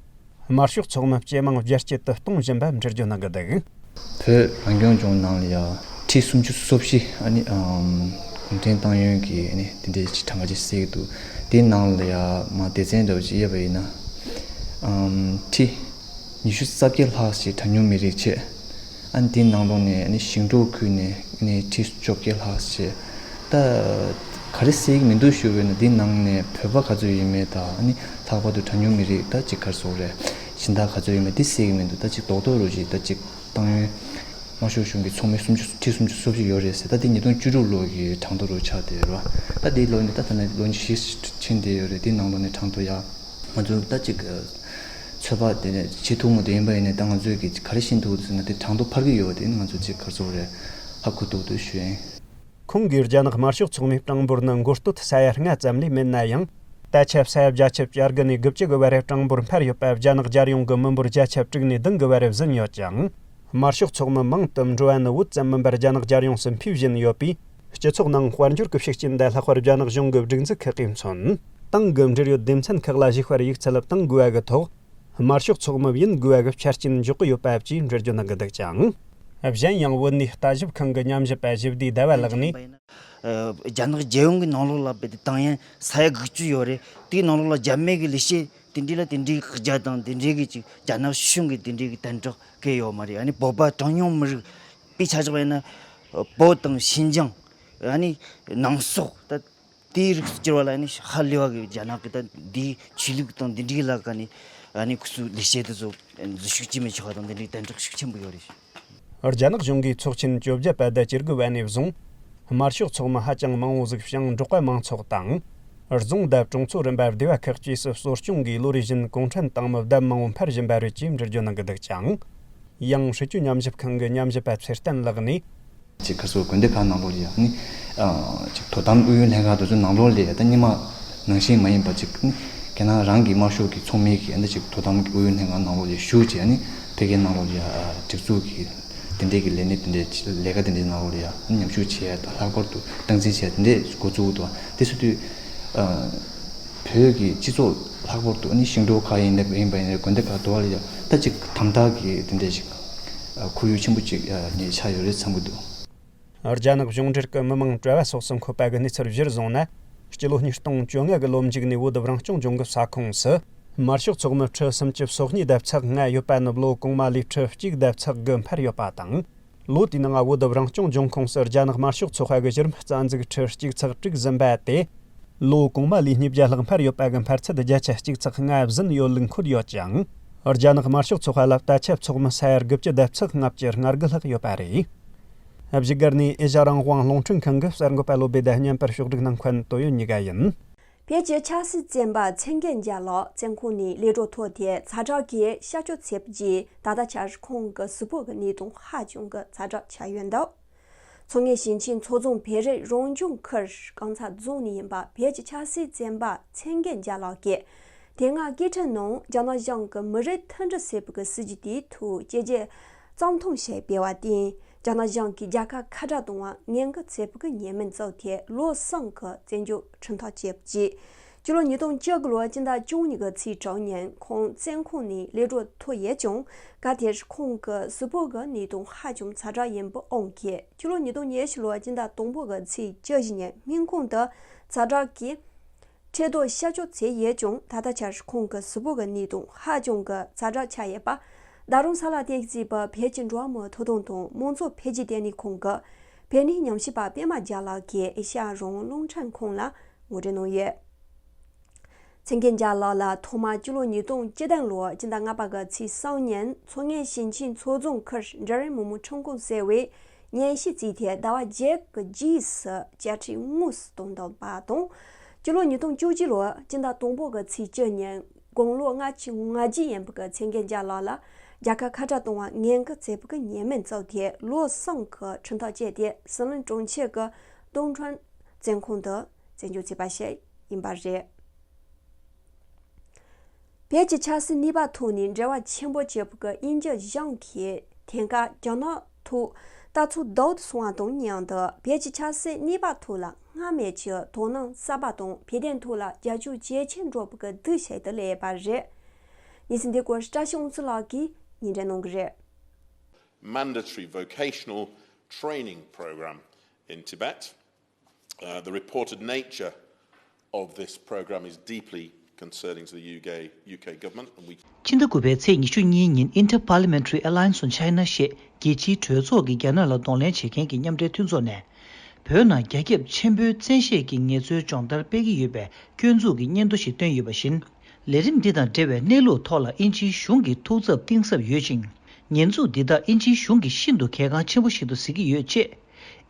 དམར་ཤོག་ཚོགས་མི་ཇེ་མང་ཇེ་སྐྱེད་དུ་གཏོང་བཞིན་པ་འགྲེལ་བརྗོད་གནང་གི་འདུག་བོད་རང་སྐྱོང་ལྗོངས་ནང་ལ་ཡ་ཁྲི་སུམ་ཅུ་སོ་བཞི་ཨ་ནི་ཨམ་གུང་ཁྲན་ཏང་ཡོན་གྱི་ཨ་ནི་དེ་འདྲའི་གྲངས་ཀ་ཅིག་གསལ་གྱི་འདུག་དེའི་ནང་ལ་ཡ་མ་སྡེ་ཚན་འདྲ་བོ་ཅིག་དབྱེ་བ་ཡིན་ན། ཨམ་ཁྲི་ཉི་ཤུ་རྩ་བརྒྱད་ལྷག་ཅིག་གྲངས་ཉུང་མི་རིགས་བྱས། ཨ་ནི་དེའི་ནང་ལོགས་ནས་ཨ་ནི་ཞིང་འབྲོག་ཁུལ་ནས་ཨ་ནི་ཁྲི་བཅོ་བརྒྱད་ལྷག་བྱས། ད་ག་རེ་གསལ་གྱི་མི་འདུག་ཞུ་བས་ན་དེའི་ནང་ནས་བོད་པ་ག་ཚོད་ཡོད་མེད་དང་། ཨ་ནི་ལྷག་པར་དུ་གྲངས་ཉུང་མི་རིགས་ད་ཅིག་ག་རེ་ཟེར་དགོས་རེད། གཞན་དག་ག་ཚོད་ཡོད་མེད་དེ་གསལ་གྱི་མི་འདུག་ད་ཅིག་རྡོག་རྡོག་རུ་ཅིག་ད་ཅིག་ཏང་ཡོན་དམར་ཤོག་གཞུང་གི་ཚོགས་མི་སུམ་ཅུ་ཁྲི་སུམ་ཅུ་སོ་བཞི་ཡོད་རེད་ཟེར། ད་དེ་ཉིས་སྟོང་བཅུ་དྲུག་ལོ་གི་གྲངས་ཐོ་རུ་ཆགས་བསྡད་ཡོད་རེད་བ། ད་དེའི་ལོ་ནི་ད་ད་ནི་ལོ་ཉི་ཤུ་ཕྱིན་བསྡད་ཡོད་རེད། དེའི་ནང་ལོ་ནི་གྲངས་ཐོ་ཡག་ང་ཚོ་ད་ཅིག་ཚོད་དཔག་དེ་ནས་བྱེད་ཐུབ་མུ་དེ་ཡིན་པ་ཡིན་ནའི་ད་ང་ཚོས་ཀྱི་ག་རེ་ཤེས་ཐུབ་ཟེར་ན་དེ་གྲངས་ཐོ་འཕར་གྱི་ཡོད་པ་དེ་ང་ཚོ་ཅིག་ག་རེ་ཟེར་དགོས་རེད། ཧ་གོ་ཐུབ་འདུག་ཞུ་ཡིན། ཁོང་གིས་རྒྱ་ནག་དམར་ཤོག་ཚོགས་མིའི་གྲངས་འབོར་ནི་མགོ་སྟོད་ས་ཡ་ལྔ་ཙམ་ལས་མེད་ན་ཡང་། ད་ཆ་ས་ཡ་བརྒྱ་ཆ་བརྒྱད་ནས་དགུ་བཅུ་གི་བར་གྲངས་འབོར་འཕར་ཡོད་པ་རྒྱ་ནག་རྒྱལ་ཡོངས་ཀྱི་མི་འབོར་བརྒྱ་ཆ་དྲུག་ནས་བདུན་གི་བར་ཟིན་ཡོད་ཅིང་། དམར་ཤོག་ཚོགས་མི་མང་དུ་འགྲོ་བ་ནི་བོད་ཙམ་མིན་པར་རྒྱ་ནག་རྒྱལ་ཡོངས་སུ་འཕེལ་བཞིན་ཡོད་པས། སྤྱི་ཚོགས་ནང་དཔལ་འབྱོར་གྱི་ཤུགས་རྐྱེན་དང་ལྷག་པར་རྒྱ་ནག་གཞུང་གི་སྒྲིག་འཛུགས་ཁག་གིས་མཚོན། ཏང་གི་འབྲེལ་ཡོད་སྡེ་ཚན་ཁག་ལ་ཞུགས་པར་ཡིག་ཚད་གཏང་དགོས་པ་གི་ཐོག་དམར་ཤོག་ཚོགས་མི་ཡིན་དགོས་པ་གི་ཆ་རྐྱེན་འཇོག་གི་ཡོད་པ་བཅས་འགྲེལ་བརྗོད་གནང་གི་འདུག་ཅིང་། གཞན་ཡང་བོད་གནས་ལྟ་ཞིབ་ཁང་གི་ཉམས་ཞིབ་པ་ཞི་བདེ་ཟླ་བ་ལགས་ནས། ཨ་རྒྱ་ནག་རྒྱལ་ཡོངས་ཀྱི་ནང་ལོགས་ལ་རྦད་དེ་ཏང་ཡོན་ས་ཡ་དགུ་བཅུ་ཡོད་རེད། དེའི་ནང་ལོགས་ལ་རྒྱ་མི་གི་ལས་བྱེད་དེ་འདྲའི་ལ་དེ་འདྲའི་རྒྱ་དང་དེ་འདྲའི་གི་ཅིག་རྒྱ་ནག་གཞུང་གི་དེ་འདྲའི་གི་དམ་དྲག་གི་ཡོད་མ་རེད། ཨ་ནི་བོད་པ་གྲངས་ཉུང་མི་རིགས་དཔེ་ཆ་བཞག་པ་ཡིན་ན་བོད་དང་ཤིན་ཅང་ཨ་ནི་ནང་སོག་ད། དེའི་རིགས་སུ་གྱུར་བ་ལ་ནི་ཧ་ལས་པ་གི་རྒྱ་ནག་གི་ད་འདིའི་ཆོས་ལུགས་དང་འདི་འདྲའི་ལ་ཀ་ནི་ཨ་ནི་ཁུ་ཚུར་ལས་བྱེད་དེ་ཚོ་འཛུལ་ཞུགས་བྱེད་མི་ཆོག་པ་དང་འདི་འདྲའི་དམ་དྲག་ཤུགས་ཆེན་པོ་ཡོད་རེད། རྒྱ་ནག་གཞུང་གིས་ཚོགས་ཆེན་བཅོ་བརྒྱད་པ་དང་བཅུ་དགུ་བ་ནས་བཟུང་། དམར་ཤོག་ཚོགས་མི་ཧ་ཅང་མང་བོ་ཟིག་ཞིང་འབྲོག་པ་མང་ཚོགས་དང་། རྫོང་དང་གྲོང་ཚོ་རིམ་པ་སྡེ་བ་ཁག་བཅས་སུ་གསོ་སྐྱོང་གིས་ལོ་རེ་བཞིན་གུང་ཁྲན་ཏང་མི་ལྡབ་མང་བོ་འཕར་བཞིན་པ་རེད་ཅེས་འགྲེལ་བརྗོད་གནང་གི་འདུག་ཅིང་། ཡང་སྲིད་བྱུས་ཉམས་ཞིབ་ཁང་གི་ཉམས་ཞིབ་པ་ཚེ་བརྟན་ལགས་ནས། ཅིག་ག་རེ་ཟེར་དགོས་རེད། དགོན་སྡེ་ཁག་ནང་ལོགས་ལ་ཡ་ནི་ཨ་ཅིག་དོ་དམ་ཨུ་ཡོན་ལྷན་ཁང་དེ་ཚོ་ནང་ལོགས་ལ་ཡ་ད་སྔོན་མ་ནང་བཞིན་མ་ཡིན་པ་ཅིག་ནི་ཁྱེད་རང་རང་གི་དམར་ཤོག་གི་ཚོགས་མི་གི་ཨ་ནི་ཅིག་དོ་དམ་གྱི་ཨུ་ཡོན་ལྷན་ཁང་ནང་ལོགས་ལ་ཞུགས་བྱས། ཨ་ནི་དེ་གའི་ནང་ལོགས་ལ་ཡ་སྒྲིག་འཛུགས་ཀྱི་དེ་འདྲའི་གི་ལས་གནས་དེ་འདྲའི་ལས་ཀ་དེ་འདྲའི་ནང་ལོགས་ལ་ཡ་མཉམ་ཞུགས་བྱས་དང་ལྷག་པར་དུ་སྟངས་འཛིན་བྱས་དེ་འདྲའི་འགོ་བཙུགས་འདུག་དེ་སོ་དུས་ཨ། བོད་ཀྱི་སྤྱི་ཚོགས་ལྷག་པར་དུ་ནི་ཞིང་འབྲོག་ཁག་ཡིན་ན་ཡིན་པ་ཡིན་ན་དགོན་སྡེ་ཁག་དུ་བ་ལ་ཡང་ད་ཅིག་དམ་དྲག་གི་དེ་འདྲ་ཞིག་ཁོར་ཡུག་ཆེན་པོ་ཅིག་ནས་ཆགས་ཡོད་རེད་བསམ་གྱི་འདུག་རྒྱ་ནག་གཞུང་འབྲེལ་གྱི་མི་མང་གྲྭ་བ་སོགས་སུ་འཁོད་པ་གི་གནས་ཚུལ་གཞིར་བཟུང་ན། སྤྱི་ལོ་ཉིས་སྟོང་བཅོ་ལྔ་གི་ལོ་མཇུག་ནས་བོད་རང་སྐྱོང་ལྗོངས་ཀྱི་ས་ཁོངས་སུ་དམར་ཤོག་ཚོགས་མི་ཁྲི་སུམ་ཅུ་སོ་གཉིས་དང་ཚེག་ལྔ་ཡོད་པ་ནི་ལོ་གོང་མ་ལས་ཁྲི་གཅིག་དང་ཚེག་དགུ་འཕར་ཡོད་པ་དང་། ལོ་དེའི་ནང་བོད་རང་སྐྱོང་ལྗོངས་ཁོངས་སུ་རྒྱ་ནག་དམར་ཤོག་ཚོགས་པ་གི་གཞི་རིམ་རྩ་འཛུགས་ཁྲི་གཅིག་ཚེག་དྲུག་ཟིན་པ་དེ། ལོ་གོང་མ་ལས་ཉིས་བརྒྱ་ལྷག་འཕར་ཡོད་པ་གི་འཕར་ཚད་བརྒྱ་ཆ་གཅིག་ཚེག་ལྔ་ཟིན་ཡོད་ལུགས་འཁོད་ཡོད་ཅིང་། རྒྱ་ནག་དམར་ཤོག་ཚོགས་པ་ལ་ད་ཆ་ཚོགས་མི་ས་ཡ་དགུ་བཅུ་དང་ཚེག་ལྔ་བཅུ་ང་དགུ་ལྷག་ཡོད་པ་རེད། བཞུགས་སྒར་ནས་ཨེ་ཤ་རང་དབང་རླུང་འཕྲིན་ཁང་གི་གསར་འགོད་པ་བློ་བྷེ་དང་བརྙན་པར་ཕྱོགས་སྒྲིག་གནང་མཁན་ཏོ་ཡོན་གཉིས་ཀ་ཡིན། བོད་ཀྱི་ཆབ་སྲིད་བཙོན་པ་ཚེ་རྒྱལ་རྒྱལ་ལགས་བཙོན་ཁང་ནས་ལས་སྒྲུབ་ཐོབ་སྟེ་ཚ་དྲག་གི་གཤགས་བཅོས་བྱས་པ་བརྒྱུད། ད་ལྟ་ཆར་ཁོང་གི་གཟུགས་པོ་གི་གནས་སྟངས་ཧ་ཅང་གི་ཛ་དྲག་ཆགས་ཡོད་འདུག་མཚོ་སྔོན་ཞིང་ཆེན་མཚོ་བྱང་བོད་རིགས་རང་སྐྱོང་ཁུལ་རྐང་ཚ་རྫོང་ནས་ཡིན་པ་བོད་ཀྱི་ཆབ་སྲིད་བཙོན་པ་ཚེ་རྒྱལ་རྒྱལ་ལགས་ཀྱིས། དེ་སྔ་སྐད་འཕྲིན་ནང་རྒྱ་ནག་གཞུང་གི་མི་རིགས་མཐུན་སྒྲིལ་ཟེར་བའི་གི་སྲིད་ཇུས་དེའི་ཐོག་བཅོས་བསྒྱུར་གཙང་མཐོང་བྱས་པ་བརྟེན། རྒྱ་ནག་གཞུང་གིས་རྒྱལ་ཁབ་ཁ་བྲལ་གཏོང་བར་ངན་སྐུལ་བྱས་པའི་གི་ཉེས་མིང་བཙུགས་ཏེ་ལོ་གསུམ་གྱི་བཙོན་འཇུག་ཁྲིམས་ཐག་བཅད་པ་བཅས། སྤྱི་ལོ་ཉིས་སྟོང་བཅུ་དགུ་ལོའི་སྤྱི་ཟླ་བཅུ་གཉིས་ཀྱི་ཚེས་དྲུག་ཉིན་ཁོང་བཙོན་ཁང་ནས་གློད་གྲོལ་ཐོབ་ཡོད་ཀྱང་། སྐབས་དེར་ཁོང་གི་གཟུགས་པོ་གི་གནས་སྟངས་ཧ་ཅང་ཛ་དྲག་ཡིན་པའི་དབང་གིས། སྤྱི་ལོ་ཉིས་སྟོང་ཉི་ཤུ་ལོའི་སྤྱི་ཟླ་དང་པོ་གི་ཚེས་བཅུ་བཞི་ཉིན་སྨན་ཁང་དུ་ཛ་དྲག་གི་ཁྲལ་གཏོང་གཤག་བཅོས་བྱས་ཡོད་ཀྱང་། ད་ལྟ་ཆར་ཁོང་གི་གཟུགས་པོ་གི་གནས་སྟངས་ཧ་ཅང་གི་ཛ་དྲག་ཆགས་ཡོད་པ། ད་རུང་ས་ལ་བསྟན་གྱི་བྱས་པའི་བོད་ཀྱི་འགྲོ་བ་མིའི་ཐོབ་ཐང་དང་མང་གཙོ་འཕེལ་རྒྱས་ལྟེ་གནས་ཁང་གི་བོད་གནས་ཉམས་ཞིབ་པ་པད་མ་རྒྱལ་ལགས་ཀྱིས་ཨེ་ཤ་ཡ་རང་དབང་རླུང་འཕྲིན་ཁང་ལ་ངོ་སྤྲོད་གནང་ཡོད། ཚེ་རྒྱལ་མཇལ་ལགས་ལ་ཐོག་མར་སྤྱི་ལོ་ཉིས་སྟོང་བཅུ་བདུན་ལོའི་སྤྱི་ཟླ་ལྔ་པ་གི་ཚེས་གསུམ་ཉིན་མཚོ་སྔོན་ཞིང་ཆེན་མཚོ་རྫོང་ཁུལ་འབྲི་རུ་མི་དམངས་ཁྲིམས་ཁང་ཟེར་བའི་གཉན་ཤིང་རྩིས་ཐེ་ཟླ་བ་བརྒྱད་ཀྱི་རྗེས་སུ་བཅའ་ཁྲིམས་དངོས་སུ་གཏོང་བཏང་བ་དང་། སྤྱི་ལོ་ཉིས་སྟོང་བཅུ་གཅིག་ལོའི་སྤྱི་ཟླ་དང་པོ་གི་ཚེས་བཅུ་ཉིན་དགུང་ལོ་ལྔ་བཅུ་ང་བརྒྱད་ཡིན་པའི་གི་ཚེ་རྒྱལ་མཇལ་ལགས་ལ་རྒྱལ་ཁབ་ཁ་བྲལ་གཏོང་བར་ངན་སྐུལ་བྱས་པའི་གི་ཉེས་མིང་བཙུགས་ཏེ་ལོ་གསུམ་གྱི་ཁྲིམས་ཐག་བཅད་དེ་ཟི་ལིང་གྲོང་ཁྱེར་གྱི་ཏུང་ཁྲོན་བཙོན་ཁང་དུ་བཙོན་འཇུག་བྱས་པ་ཞིག་ཡིན་པ་རེད། བོད་ཀྱི་ཆབ་སྲིད་གནས་བབ་ཐོག་ནས་འབྲེལ་བ་ཆེན་པོ་བྱེད་པའི་དབྱིན་ཇི་གཞུང་གིས་དེང་སྐབས་རྒྱ་ནག་ཐོག་ལྟ་ཚུལ་ལྡོག་ཏུ་སོང་བ་དང་མཉམ་དུ། བོད་ཀྱི་ཆབ་སྲིད་གནས་བབ་ཐོག་ལ་སྔར་མེད་ཀྱི་དོ་སྣང་གསར་པ་དང་། བོད་དོན་ཐོག་ལ་རྒྱབ་སྐྱོར་ཇེ་ཆེར་འགྲོ་བའི་འདུ་ཤེས་དུ་སླེབས་ཡོད་པ་རེད། གནས་ཚུལ་འདི་སྐོར་བཀྲ་ཤིས་དབང་ཕྱུག་ལགས་ཀྱིས་སྙན་སྒྲོན་གནང་གི་རེད། Mandatory vocational training program in Tibet. Uh, the reported nature of this program is deeply concerning to the U K, U K government, and we ཕྱི་ཟླ་དགུ་པའི་ཚེས་ཉི་ཤུ་གཉིས་ཉིན་Inter-Parliamentary Alliance on China ཞེས་རྒྱལ་སྤྱིའི་གྲོས་ཚོགས་ཀྱིས་རྒྱ་ནག་ལ་གདོང་ལེན་བྱེད་མཁན་གྱི་མཉམ་འབྲེལ་མཐུན་ཚོགས་ནས། བོད་ནང་རྒྱ་ཁྱབ་ཆེན་པོའི་བཙན་ཤེད་ཀྱི་ངལ་རྩོལ་སྦྱོང་བརྡར་སྤེལ་གྱི་ཡོད་པའི་སྐྱོན་འཛུགས་ཀྱི་སྙན་ཐོ་ཞིག་བཏོན་ཡོད་པ་བཞིན། ལས་རིམ་འདི་དང་འབྲེལ་བའི་གནས་ལུགས་ཐོག་ལ་དབྱིན་ཇིའི་གཞུང་གིས་ཐུགས་འཚབ་གཏིང་ཟབ་ཡོད་ཅིང་། ཉེས་འཛུགས་འདི་དག་དབྱིན་ཇིའི་གཞུང་གིས་ཤིན་ཏུ་གལ་འགངས་ཆེན་པོ་ཞིག་ཏུ་གཟིགས་ཀྱི་ཡོད་ཅེས།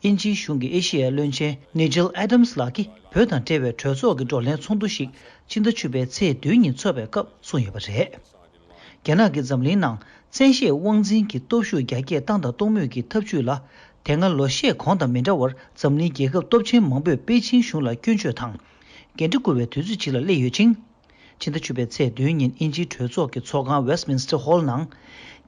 དབྱིན་ཇིའི་གཞུང་གི་ཨེ་ཤེ་ཡ་བློན་ཆེན་Nigel Adams ལགས་ཀྱིས་བོད་དང་འབྲེལ་བའི་གྲོས་ཚོགས་ཀྱི་བགྲོ་གླེང་ཚོགས་འདུ་ཞིག་ཕྱི་ཟླ་བཅུ་པའི་ཚེས་བདུན་ཉིན་འཚོགས་པའི་སྐབས་གསུངས་ཡོད་པ་རེད། རྒྱ་ནག་གིས་འཛམ་གླིང་ནང་བཙན་ཤེད་དབང་འཛིན་གྱི་སྟོབས་ཤུགས་རྒྱ་སྐྱེད་བཏང་དང་གཏོང་མུས་ཀྱི་ཐབས་ཇུས་ལ། དེ་སྔ་ལོ་ཤས་གོང་དང་མི་འདྲ་བར་འཛམ་གླིང་རྒྱལ་ཁབ་སྟོབས་ཆེན་མང་པོས་པེ་ཅིན་གཞུང་ལ་སྐྱོན་བརྗོད་དང་། འགན་འཁྲི་བསྐུར་བའི་དུས་ཚོད་ཅིག་ལ་སླེབས་ཡོད་ཅིང་། ཕྱི་ཟླ་བཅུ་པའི་ཚེས་བདུན་ཉིན་དབྱིན་ཇིའི་གྲོས་ཚོགས་ཀྱི་ཚོགས་ཁང་Westminster Hall ནང་།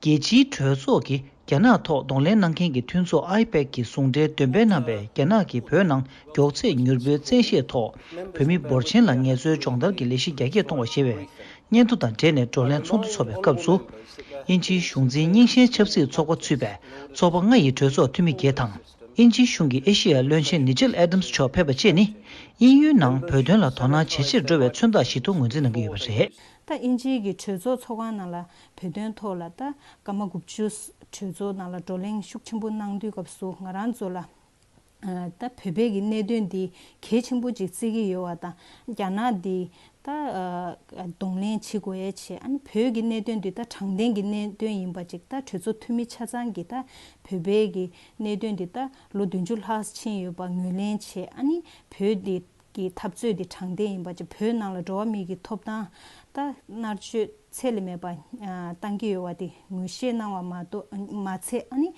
རྒྱལ་སྤྱིའི་གྲོས་ཚོགས་ཀྱིས་རྒྱ་ནག་ཐོག་གདོང་ལེན་གནང་མཁན་གྱི་མཐུན་ཚོགས་ཨའི་པེག་གི་ཟུང་འབྲེལ་འདོན་སྤེལ་གནང་བའི་རྒྱ་ནག་གིས་བོད་ནང་མགྱོགས་ཚད་མྱུར་པོའི་བཙན་ཤེད་ཐོག་བོད་མི་འབོར་ཆེན་ལ་ངལ་རྩོལ་སྦྱོང་བརྡར་གྱི་ལས་གཞི་རྒྱ་སྐྱེད་གཏོང་བ་ཞེས་པའི་སྙན་ཐོ་དང་འབྲེལ་ནས་བགྲོ་གླེང་ཚོགས་འདུ་འཚོགས་པའི་སྐབས་སུ། དབྱིན་ཇིའི་གཞུང་འཛིན་རྙིང་ཞེན་ཆབ་སྲིད་ཚོགས་པ་ཚུད་པའི་ཚོགས་པ་ལྔ་ཡི་གྲོས་ཚོགས་འཐུས་མི་བརྒྱད་དང་། དབྱིན་ཇིའི་གཞུང་གི་ཨེ་ཤེ་ཡ་བློན་ཆེན་Nigel Adams མཆོག་ཕེབས་པ་བཅས་ནི། དབྱིན་ཡུལ་ནང་བོད་དོན་ལ་དོ་སྣང་ཇེ་ཆེར་འགྲོ་བའི་མཚོན་རྟགས་ཤིག་ཏུ་ངོས་འཛིན་གནང་གི་ཡོད་པ་རེད། ད་དབྱིན་ཇིའི་གི་གྲོས་ཚོགས་ཚོགས་ཁང་ནང་ལ་བོད་དོན་ཐོག་ལ་ད་སྐར་མ་དགུ་བཅུ་གྲོས་ཚོགས་ནང་ལ་བགྲོ་གླེང་ཤུགས་ཆེན་པོ་གནང་དུས་སྐབས་སུ་ང་རང་ཚོ་ལ། ད་བོད་པའི་གི་གནད་དོན་འདི་གལ་ཆེན་པོ་ཅིག་བརྩི་གི་ཡོད་པ་དང་། རྒྱ་ནག་འདི་ད་གདོང་ལེན་བྱེད་དགོས་ཡས་བྱས། ཨ་ནི་བོད་ཀྱི་གནད་དོན་འདི་ད་དྲང་བདེན་གྱི་གནད་དོན་ཡིན་པ་ཅིག་ད་གྲོས་ཚོགས་འཐུས་མི་ཆ་ཚང་གིས་ད་བོད་པའི་གི་གནད་དོན་འདི་ད་ལོ་བདུན་ཅུ་ལྷག་ཕྱིན་ཡོད་པ་ངོས་ལེན་བྱས། ཨ་ནི་བོད་འདི་གི་འཐབ་རྩོད་འདི་དྲང་བདེན་ཡིན་པ་ཅིག་བོད་ནང་ལ་འགྲོ་བ་མི་གི་ཐོབ་ཐང་ད་མནར་གཅོད་ཚད་ལས་མེད་པ་བཏང་གི་ཡོད་པ་དེ་ངོས་བཞེས་གནང་བ་མ་གཏོགས་མ་ཚད། ཨ་ནི་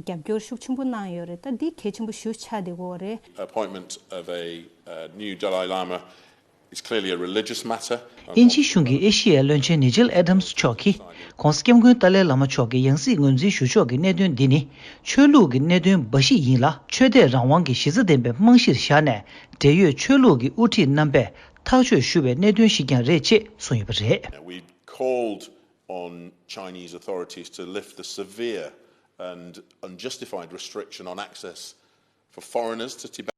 རྒྱབ་སྐྱོར་ཤུགས་ཆེན་པོ་གནང་ཡོད་རེད། ད་འདི་གལ་ཆེན་པོ་ཞེ་པོ་ཆགས་བསྡད་ཀྱི་ཡོད་རེད། Appointment of a uh, new Dalai Lama is clearly a religious matter. དབྱིན་ཇིའི་གཞུང་གི་ཨེ་ཤེ་ཡའི་བློན་ཆེན་Nigel Adams མཆོག་གིས་༧གོང་ས་༧སྐྱབས་མགོན་ཏཱ་ལའི་བླ་མ་མཆོག་གི་ཡང་སྲིད་ངོས་འཛིན་ཞུ་ཕྱོགས་ཀྱི་གནད་དོན་འདི་ནི་ཆོས་ལུགས་ཀྱི་གནད་དོན་འབའ་ཞིག་ཡིན་ལ། ཆོས་དད་རང་དབང་གི་གཞི་རྩ་ལྡན་པའི་རྨང་གཞིར་བཞག་ནས་འབྲེལ་ཡོད་ཆོས་ལུགས་ཀྱི་དབུ་ཁྲིད་རྣམ་པས་ཐག་གཅོད་ཞུ་བའི་གནད་དོན་ཞིག་ཀྱང་རེད་ཅེས་གསུངས་ཡོད་པ་རེད། We called on Chinese authorities to lift the severe and unjustified restriction on access for foreigners to Tibet.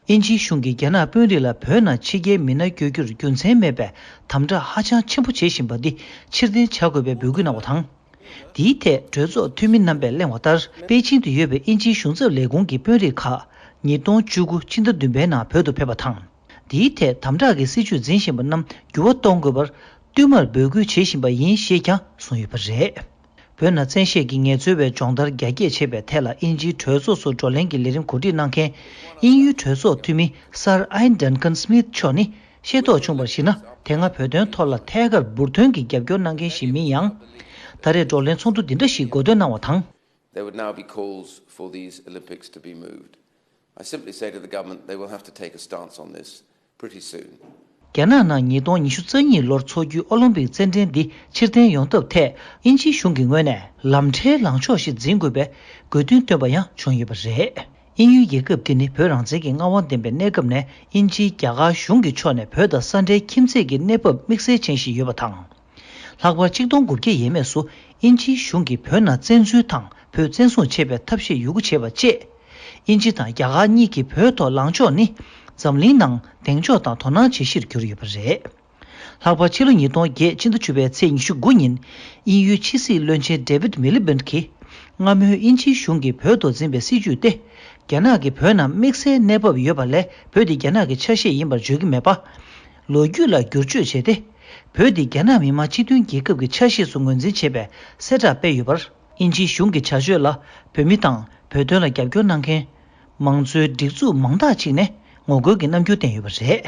དབྱིན་ཇིའི་གཞུང་གིས་རྒྱ་ནག་དཔོན་རིགས་ལ་བོད་ནང་ཕྱི་རྒྱལ་མི་སྣ་བསྐྱོད་རྒྱུར་རྒྱུ་མཚན་མེད་པའི་དམ་དྲག་ཧ་ཅང་ཆེན་པོ་བྱེད་བཞིན་པ་འདི་ཕྱིར་འཐེན་བྱ་དགོས་པའི་འབོད་སྐུལ་གནང་བ་དང་། དེའི་ཐད་གྲོས་ཚོགས་འཐུས་མི་རྣམ་པས་གླེང་བ་ལྟར། པེ་ཅིང་དུ་ཡོད་པའི་དབྱིན་ཇིའི་གཞུང་ཚབ་ལས་ཁུངས་ཀྱི་དཔོན་རིགས་ཁག་ཉིས་སྟོང་བཅུ་དགུ་ཕྱི་ཟླ་བདུན་པའི་ནང་བོད་དུ་ཕེབས་པ་དང་། དེའི་ཐད་དམ་དྲག་གི་སྲིད་བྱུས་འཛིན་བཞིན་པ་རྣམས་འགྱུར་བ་གཏོང་དགོས་པར་བསྟུད་མར་འབོད་སྐུལ་བྱེད་བཞིན་པ་ཡིན་ཞེས་ཀྱང་གསུངས་ཡོད་པ་རེད། བོད་ནང་བཙན་ཤེད་ཀྱི་ངལ་རྩོལ་བའི་སྦྱོང་བརྡར་རྒྱ་སྐྱེད་བྱེད་པའི་ཐད་ལ་དབྱིན་ཇིའི་གྲོས་ཚོགས་སུ་བགྲོ་གླེང་གི་ལས་རིམ་གོ་སྒྲིག་གནང་མཁན་དབྱིན་ཡུལ་གྲོས་ཚོགས་འཐུས་མི་སར་ཨན་ཌན་ཁན་སྨིད་མཆོག་ནི། ཤེས་རྟོགས་བྱུང་བར་གཞིགས་ན། དེ་སྔ་བོད་དོན་ཐོག་ལ་ཐད་ཀར་འབུར་ཐོན་གྱི་རྒྱབ་སྐྱོར་གནང་མཁན་ཞིག་མིན་ཡང་། ད་རེས་བགྲོ་གླེང་ཚོགས་འདུ་འདི་འདྲ་ཞིག་གོ་སྟོན་གནང་བ་དང་། There would now be calls for these Olympics to be moved. I simply say to the government, they will have to take a stance on this pretty soon. རྒྱ་ནག་ནང་ཉིས་སྟོང་ཉི་ཤུ་རྩ་གཉིས་ལོར་འཚོགས་རྒྱུའི་ཨོ་ལིམ་པིག་རྩེད་འགྲན་འདི་ཕྱིར་འཐེན་ཡོང་ཐབས་ཐད་དབྱིན་ཇིའི་གཞུང་གི་ངོས་ནས་ལམ་ཁྲལ་ལངས་ཕྱོགས་ཤིག་འཛིན་དགོས་པའི་དགོས་འདུན་བཏོན་པ་ཡང་བྱུང་ཡོད་པ་རེད། དབྱིན་ཡུལ་རྒྱལ་ཁབ་འདི་ནི་བོད་རང་བཙན་གྱི་མངའ་དབང་ལྡན་པའི་གནས་སྐབས་ནས་དབྱིན་ཇིའི་རྒྱ་གར་གཞུང་གི་ཕྱོགས་ནས་བོད་དང་ས་འབྲེལ་ཁྱིམ་མཚེས་ཀྱི་གནས་བབ་དམིགས་བསལ་ཅན་ཞིག་ཡོད་པ་དང་། ལྷག་པར་ཆིག་སྟོང་དགུ་བརྒྱ་ཡས་མས་སུ་དབྱིན་ཇིའི་གཞུང་གིས་བོད་ནང་བཙན་འཛུལ་དང་བོད་བཙན་བཟུང་བྱེད་པའི་ཐབས་ཤེས་ཡོད་རྒུ་བྱས་པ་བཅས། དབྱིན་ཇི་དང་རྒྱ་གར་གཉིས་ཀྱི་བོད་ཐོག་ལངས་ཕྱོགས་ནི་འཛམ་གླིང་ནང་གདེང་འཇོག་དང་དོ་སྣང་བྱེད་གཞིར་གྱུར་ཡོད་པ་རེད། ལྷག་པར་ཕྱི་ལོ་ཉིས་སྟོང་བརྒྱད་ཕྱི་ཟླ་བཅུ་པའི་ཚེས་ཉི་ཤུ་དགུ་ཉིན་དབྱིན་ཡུལ་ཕྱི་སྲིད་བློན་ཆེན་David Miliband གྱིས་སྔ་མོའི་དབྱིན་ཇིའི་གཞུང་གིས་བོད་ཐོག་འཛིན་པའི་སྲིད་བྱུས་ཏེ། རྒྱ་ནག་གིས་བོད་ནང་དམིགས་བསལ་གནས་བབ་ཡོད་པ་ལས་བོད་དེ་རྒྱ་ནག་གི་ཆ་ཤས་ཡིན་པར་བརྗོད་ཀྱི་མེད་པ། ལོ་རྒྱུས་ལ་བསྒྱུར་བཅོས་བྱས་ཏེ། བོད་དེ་རྒྱ་ནག་མི་དམངས་སྤྱི་མཐུན་རྒྱལ་ཁབ་ཀྱི་ཆ་ཤས་སུ་ངོས་འཛིན་བྱས་པའི་གསལ་བསྒྲགས་སྤེལ་ཡོད་པར། དབྱིན་ཇིའི་གཞུང་གི་བྱ་སྤྱོད་ལ་བོད་མི་དང་བོད་དོན་ལ་རྒྱབ་སྐྱོར་གནང་མཁན། མང་གཙོའི་སྒྲིག་འཛུགས་མང་དག་ཅིག་ནས་ངོ་རྒོལ་གྱི་རྣམ་འགྱུར་བསྟན་ཡོད་པ་རེད།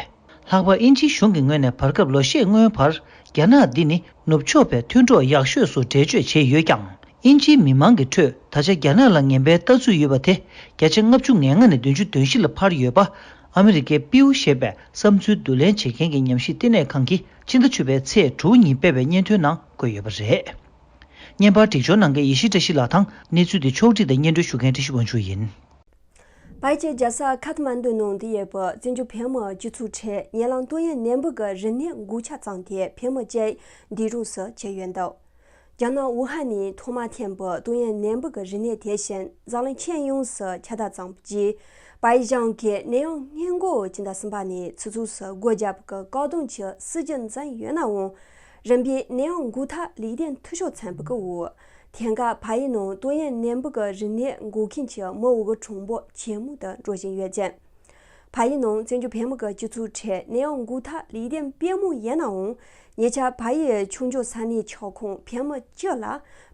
ལྷག་པར་དབྱིན་ཇིའི་གཞུང་གི་ངོས་ནས་བར་སྐབས་ལོ་ཤས་སྔོན་བར་རྒྱ་ནག་འདི་ནི་ནུབ་ཕྱོགས་པའི་མཐུན་གྲོགས་ཡག་ཤོས་སུ་འགྲེལ་བརྗོད་བྱས་ཡོད་ཀྱང་། དབྱིན་ཇིའི་མི་མང་གི་ཁྲོད་ད་ཆ་རྒྱ་ནག་ལ་ངན་པའི་ལྟ་ཚུལ་ཡོད་པ་དེ་བརྒྱ་ཆ་ལྔ་བཅུ་ང་ལྔ་ནས་བདུན་ཅུ་དོན་བཞི་ལ་འཕར་ཡོད་པ། ཨ་མི་རི་ཀའི་པིའུ་ཞེས་པའི་བསམ་ཚུལ་བསྡུ་ལེན་བྱེད་མཁན་གྱི་ཉམས་ཞིབ་བསྟི་གནས་ཁང་གིས་ཕྱི་ཟླ་བཅུ་པའི་ཚེས་དྲུག་ཉིན་སྤེལ་བའི་སྙན་ཐོའི་ནང་བཀོད་ཡོད་པ་རེད། བརྙན་པར་སྒྲིག་སྦྱོར་གནང་མཁན་ཡེ་ཤེས་བཀྲ་ཤིས་ལགས་དང་། གནས་ཚུལ་འདི་ཕྱོགས་བསྒྲིགས་དང་སྙན་སྒྲོན་ཞུ་མཁན་བཀྲ་ཤིས་དབང་ཕྱུག་ཡིན། བལ་ཡུལ་རྒྱལ་ས་ཁ་ཐ་མན་ཌུ་ནང་དུ་ཡོད་པའི་བཙན་བྱོལ་བོད་མིའི་སྤྱི་ཚོགས་ཁྲོད་ཉེ་ལམ་ཏོག་དབྱིབས་ནད་འབུ་གི་རིམས་ནད་འགོས་ཁྱབ་བྱུང་སྟེ་བོད་མི་བཅས་འདས་གྲོངས་སུ་གྱུར་ཡོད་འདུག་རྒྱ་ནག་ཝུ་ཧན་ནས་ཐོག་མར་ཐོན་པའི་ཏོག་དབྱིབས་ནད་འབུ་གི་རིམས་ནད་དེ་བཞིན་འཛམ་གླིང་ཁྱོན་ཡོངས་སུ་ཁྱབ་གདལ་བྱུང་རྗེས། བལ་ཡུལ་གཞུང་གིས་ནད་ཡམས་སྔོན་འགོག་སྦྱིན་བདག་གསུམ་པ་ནས་ཚོད་འཛིན་སྒོ་བརྒྱབ་ཀྱི་བཀག་སྡོམ་གྱི་སྲིད་ཇུས་འཛིན་ཡོད་ནའང་། རིམ་པས་ནད་ཡམས་འགོས་ཐབས་ལས་དོན་འཐུས་ཤོར་ཕྱིན་པའི་འོག་ཐེངས་འགའ་བལ་ཡུལ་ནང་ཏོག་དབྱིབས་ནད་འབུ་གི་རིམས་ནད་འགོས་མཁན་གྱི་མི་འོ་གི་གྲངས་འབོར་ཇེ་མང་དུ་འགྲོ་བཞིན་ཡོད་ཅིང་། བལ་ཡུལ་ནང་བཙན་བྱོལ་བོད་མི་གི་སྤྱི་ཚོགས་ཁྲོད་ནད་ཡམས་འགོས་ཐབས་ལས་དོན་སྤེལ་མུས་ཡིན་ནའང་། ཉེ་ཆར་བལ་ཡུལ་ཆོས་འབྱོར་ས་གནས་ཁྱབ་ཁོངས་བོད་མི་བཅུ་ལ་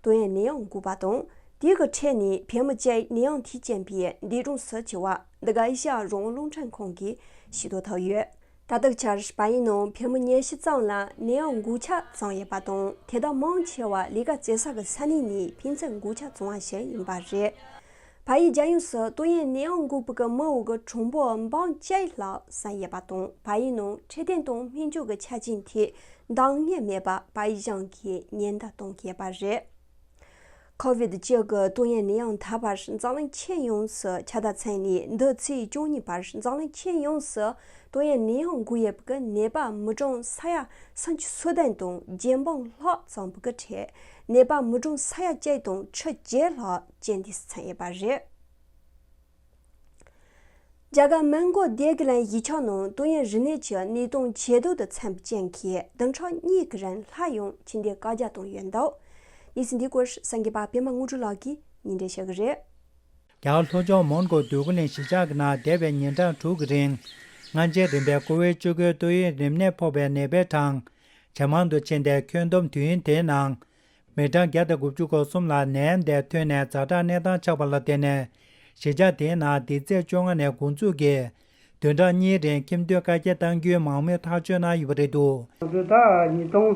ཏོག་དབྱིབས་ནད་ཡམས་འགོས་པ་དང་། དེ་གི་ཁྲོད་ནས་བོད་མི་བཅས་ནད་ཡམས་དེའི་རྐྱེན་པས་འདས་གྲོངས་སུ་གྱུར་བ་འདི་ག་ཨེ་ཤ་ཡ་རང་དབང་རླུང་འཕྲིན་ཁང་གིས་ཤེས་རྟོགས་ཐུབ་ཡོད། ད་ལྟའི་ཆར་བལ་ཡུལ་ནང་བོད་མི་ཉི་ཤུ་ཙམ་ལ་ནད་ཡམས་འགོས་ཁྱབ་བྱུང་ཡོད་པ་དང་། དེ་དག་མང་ཆེ་བ་ལས་ཀ་བྱེད་ས་གི་ས་གནས་ནས་ཕན་ཚུན་འགོས་ཁྱབ་བྱུང་བ་ཞིག་ཡིན་པ་རེད། བལ་ཡུལ་རྒྱལ་ཡོངས་སུ་ཏོག་དབྱིབས་ནད་ཡམས་འགོས་པའི་མི་འོ་གི་གྲངས་འབོར་འབུམ་གཅིག་ལྷག་ཟིན་ཡོད་པ་དང་། བལ་ཡུལ་ནང་འཕྲོད་བསྟེན་དང་སྨན་བཅོས་ཀྱི་ཆ་རྐྱེན་ཐད་འདང་ངེས་མེད་པ་བལ་ཡུལ་གཞུང་གིས་ཉེན་བརྡ་གཏོང་གི་ཡོད་པ་རེད། ཁོ་ཝིད་བཅུ་གི་ཏོག་དབྱིབས་ནད་ཡམས་ད་བར་འཛམ་གླིང་ཁྱོན་ཡོངས་སུ་ཁྱབ་གདལ་ཕྱིན་ནས་འདི་ཚེས་བཅུ་གཉིས་བར་འཛམ་གླིང་ཁྱོན་ཡོངས་སུ་ཏོག་དབྱིབས་ནད་ཡམས་འགོས་ཡོད་པའི་ནད་པ་མི་གྲངས་ས་ཡ་སུམ་ཅུ་སོ་བདུན་དང་བརྒྱད་འབུམ་ལྷག་ཙམ་པོ་གི་ཁྲོད་ནད་པ་མི་གྲངས་ས་ཡ་གཅིག་དང་ཁྲི་བརྒྱད་ལྷག་རྐྱེན་འདས་སུ་ཕྱིན་ཡོད་པ་རེད། རྒྱ་གར་མོན་གྷོ་ལྡེ་གུ་ལན་གཞིས་ཆགས་ནང་ཏོག་དབྱིབས་རིམས་ནད་ཀྱི་ནད་དུག་ཇེ་སྡུག་ཏུ་ཕྱིན་པའི་རྐྱེན་གྱིས་བདུན་ཕྲག་གཉིས་ཀྱི་རིང་སླར་ཡང་ཁྱིམ་སྡེ་བཀག་རྒྱ་བཏང་ཡོད་འདུག་གནས་ཚུལ་འདིའི་སྐོར་གསར་འགོད་པ་པད་མ་དངོས་གྲུབ་ལགས་ཀྱིས་སྙན་སྒྲོན་ཞུ་གི་རེད། རྒྱ་གར་ལྷོ་ཕྱོགས་མོན་གྷོ་ལྡེ་གུ་ལན་གཞིས་ཆགས་ཀྱི་ནང་འདས་པའི་ཉིན་གྲངས་དྲུག་གི་རིང་། སྔ་ཕྱི་རིམ་པས་ཀོ་བིཌ་བཅུ་དགུ་ཏོག་དབྱིབས་རིམས་ནད་ཕོག་པའི་ནད་པའི་གྲངས་ཇེ་མང་དུ་ཕྱིན་ཏེ། ཁྱོན་བསྡོམས་དུས་ཡུན་དེའི་ནང་མི་གྲངས་བརྒྱ་དང་དགུ་བཅུ་གོ་གསུམ་ལ་ནད་ཡམས་དེ་ཐོན་ནས་ཛ་དྲག་གནས་སྟངས་ཆགས་པ་ལ་བརྟེན་ནས། གཞིས་ཆགས་དེའི་ནང་འདི་ཚེས་བཅོ་ལྔ་ནས་འགོ་འཛུགས་ཀྱིས་བདུན་ཕྲག་གཉིས་རིང་ཁྱིམ་སྡོད་བཀག་རྒྱ་གཏང་རྒྱུའི་མང་མོས་ཐག་གཅོད་གནང་ཡོད་པ་རེད་འདུག་ང་ཚོས་ད་ཉིས་སྟོང་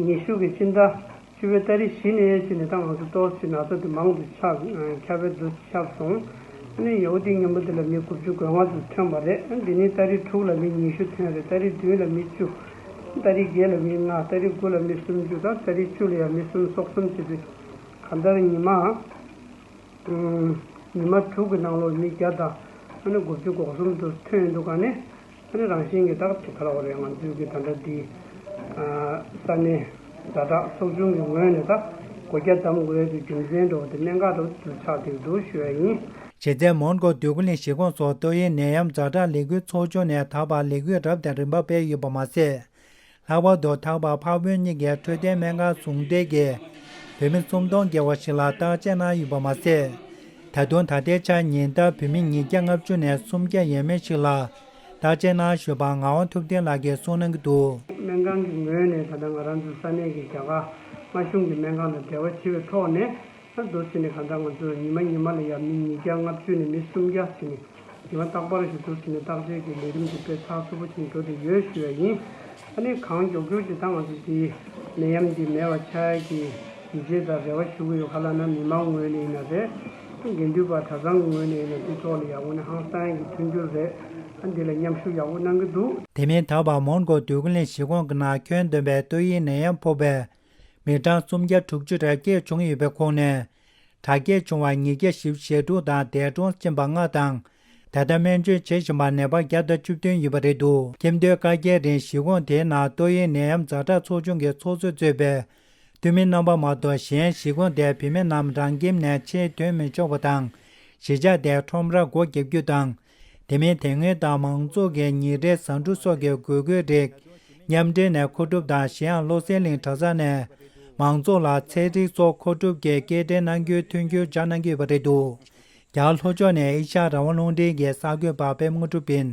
ཉི་ཤུ་གི་ཕྱི་ཟླ་བཅུ་པའི་ཏ་རིག་བཞི་ནས་བྱས་ནས་ད་ང་ཚོ་ཏོག་ཙམ་ན་ཚ་དེ་མང་དུ་ཆགས། ཁྱབ་སྤེལ་དུ་ཆགས་སོང་། ཨ་ནི་ཡོ་དེ་སྔོན་པོ་དེ་ལ་མི་དགུ་བཅུ་གོ་ལྔ་ཙམ་ཐོན་པ་རེད། ཨ་ནི་དེ་ནས་ཏ་རིག་དྲུག་ལ་མི་ཉི་ཤུ་ཐོན་རེད། ཏ་རིག་བདུན་ལ་མི་བཅུ། ཏ་རིག་བརྒྱད་ལ་མི་ལྔ། ཏ་རིག་དགུ་ལ་མི་སུམ་ཅུ་དང་ཏ་རིག་བཅུ་ལ་ཡང་མི་གསུམ་སོགས་གསུམ་བྱས་ཏེ་གང་ལྟར་ཉི་མ། ཉི་མ་དྲུག་གི་ནང་ལོགས་མི་བརྒྱ་དང་ཨ་ནི་དགུ་བཅུ་གོ་གསུམ་དུ་ཐོན་འདུག་ག་ནས། ཨ་ནི་རང་བཞིན་གྱི་ད་ག་རེ་རེད། ང་ཚོའི་གི་ད་ལྟ་འདི་ས་གནས་ཛ་དྲག་ཚོགས་ཆུང་གི་ངོས་ནས་ད་སྒོ་རྒྱ་བསྡམ་དགོས་ཡས་ཀྱི་རྒྱུ་མཚན་འདྲ་བོ་དེ་གནད་འགག་འདྲ་བོ་དེ་ཆགས་བསྡད་འདུག་ཞུ་ཡ་ཡིན། གཞི་རྩའི་མོན་གྷོ་འདོད་རྒུ་གླིང་གཞིས་ཁོངས་སུ་ཏོག་དབྱིབས་ནད་ཡམས་ཛ་དྲག་ལས་འགུལ་ཚོགས་ཆུང་ནས་ད་བར་ལས་འགུལ་རབ་དང་རིམ་པ་སྤེལ་ཡོད་པ་མ་ཟད། ལྷག་པར་དུ་ད་བར་འཕགས་བོད་གཉིས་ཀའི་འཕྲོད་བསྟེན་སྨན་ཁང་ཟུང་འབྲེལ་གྱིས་བོད་མི་སུམ་སྟོང་བརྒལ་བ་ཞིག་ལ་བརྟག་དཔྱད་གནང་ཡོད་པ་མ་ཟད། ད་དུང་ད་ལྟའི་ཆར་ཉིན་ལྟར་བོད་མི་ཉིས་བརྒྱ་ལྔ་བཅུ་ནས་སུམ་བརྒྱ་ཡས་མས་ཤིག་ལ་བརྟག་དཔྱད་གནང་བཞིན་པ་ངག་དབང་ཐུབ་བསྟན་ལགས་ཀྱིས་གསུངས་གནང་གི་འདུག་སྨན་ཁང་གི་ངོས་ནས་ད་ལྟ་ང་རང་ཚོའི་ས་གནས་ཀྱི་རྒྱ་གར་མངའ་གཞུང་གི་སྨན་ཁང་དང་འབྲེལ་བ་བྱེད་པའི་ཐོག་ནས། ད་འདུག་ཟེར་ནས་གང་ལྟར་ང་ཚོས་ཉི་མ་ཉི་མ་ལ་ཡང་མི་ཉིས་བརྒྱ་ལྔ་བཅུ་ནས་མི་སུམ་བརྒྱ་ཟེར་ནས་ཉི་མ་རྟག་པར་ཞིག་འདུག་ཟེར་ནས་བརྟག་དཔྱད་ཀྱི་ལས་རིམ་དེ་དཔེ་ཚགས་ཚུད་པོ་ཅིག་འགྲོ་བསྡད་ཡོད་ཞུ་ཡ་ཡིན། ཨ་ནི་གང་མགྱོགས་མགྱོགས་ཀྱིས་ད་ང་ཚོ་འདི་ནད་ཡམས་འདི་མེད་པ་ཆགས་ཡ་གི་ཡིད་ཆེས་དང་རེ་བ་ཞུ་གི་ཡོད། ག་ལབ་ན་མི་མང་ངོས་ནས་ཡིན་ན་རེད། དགེ་འདུན་པ་གྲྭ་ཚང་གི་ངོས་ནས་ཡིན་ན་འདི་ཐོག་ལ་ཡག་པོ་ནས་ཧང་སང་ཡ་གི་མཐུན་འགྱུར་རེད། འདི་ལ་མཉམ་ཞུགས་ཡག་པོ་གནང་གི་འདུག། དེ་མིན་ད་བར་མོན་གྷོ་འདོད་རྒུ་གླིང་གཞིས་ཁོངས་ཀྱི་ནང་ཁྱོན་བསྡོམས་པའི་ཏོག་དབྱིབས་ནད་ཡམས་ཕོག་པའི་མི་གྲངས་སུམ་བརྒྱ་དྲུག་ཅུ་རེ་བརྒྱད་བྱུང་ཡོད་པའི་ཁོངས་ནས། དྲག་སྐྱེད་བྱུང་བ་ཉིས་བརྒྱ་བཞི་བཅུ་ཞེ་དྲུག་དང་འདས་གྲོངས་ཕྱིན་པ་ལྔ་དང་། ད་ལྟ་སྨན་བཅོས་བྱེད་བཞིན་པ་ནད་པ་བརྒྱ་དང་བཅུ་བདུན་ཡོད་པ་རེད་འདུག། ཁྱིམ་སྡོད་བཀག་རྒྱའི་རིང་གཞིས་ཁོངས་དེའི་ནང་ཏོག་དབྱིབས་ནད་ཡམས་ཛ་དྲག་ཚོགས་ཆུང་གི་ཚོགས་གཙོས་གཙོས་པའི་འཐུས་མི་རྣམ་པ་མ་གཏོགས་གཞན་གཞིས་ཁོངས་དེའི་བུད་མེད་རྣམས་རང་ཁྱིམ་ནས་ཕྱིར་ཐོན་མི་ཆོག་པ་དང་། གཞིས་ཆགས་དེའི་ཁྲོམ་ར་སྒོ་བརྒྱབ་རྒྱུ་དང་། དེ་མིན་དེ་སྔོན་དང་མང་ཚོགས་ཀྱི་ཉིན་རེའི་ཟ་འབྲུ་སོགས་ཀྱི་དགོས་མཁོའི་རིགས་མཉམ་འབྲེལ་ནས་མཁོ་སྒྲུབ་དང་གཞན་ཡང་བློ་གསལ་གླིང་གྲྭ་ཚང་ནས་མང་ཚོགས་ལ་ཚལ་རིགས་སོགས་མཁོ་སྒྲུབ་ཀྱི་སྐྱེལ་འདྲེན་གནང་རྒྱུའི་མཐུན་འགྱུར་བཅར་གནང་གི་ཡོད་པ་རེད་འདུག། རྒྱ་གར་ལྷོ་ཕྱོགས་ནས་ཨེ་ཤ་ཡ་རང་དབང་རླུང་འཕྲིན་གྱི་གསར་འགོད་པ་པད་མ་དངོས་གྲུབ་ཡིན།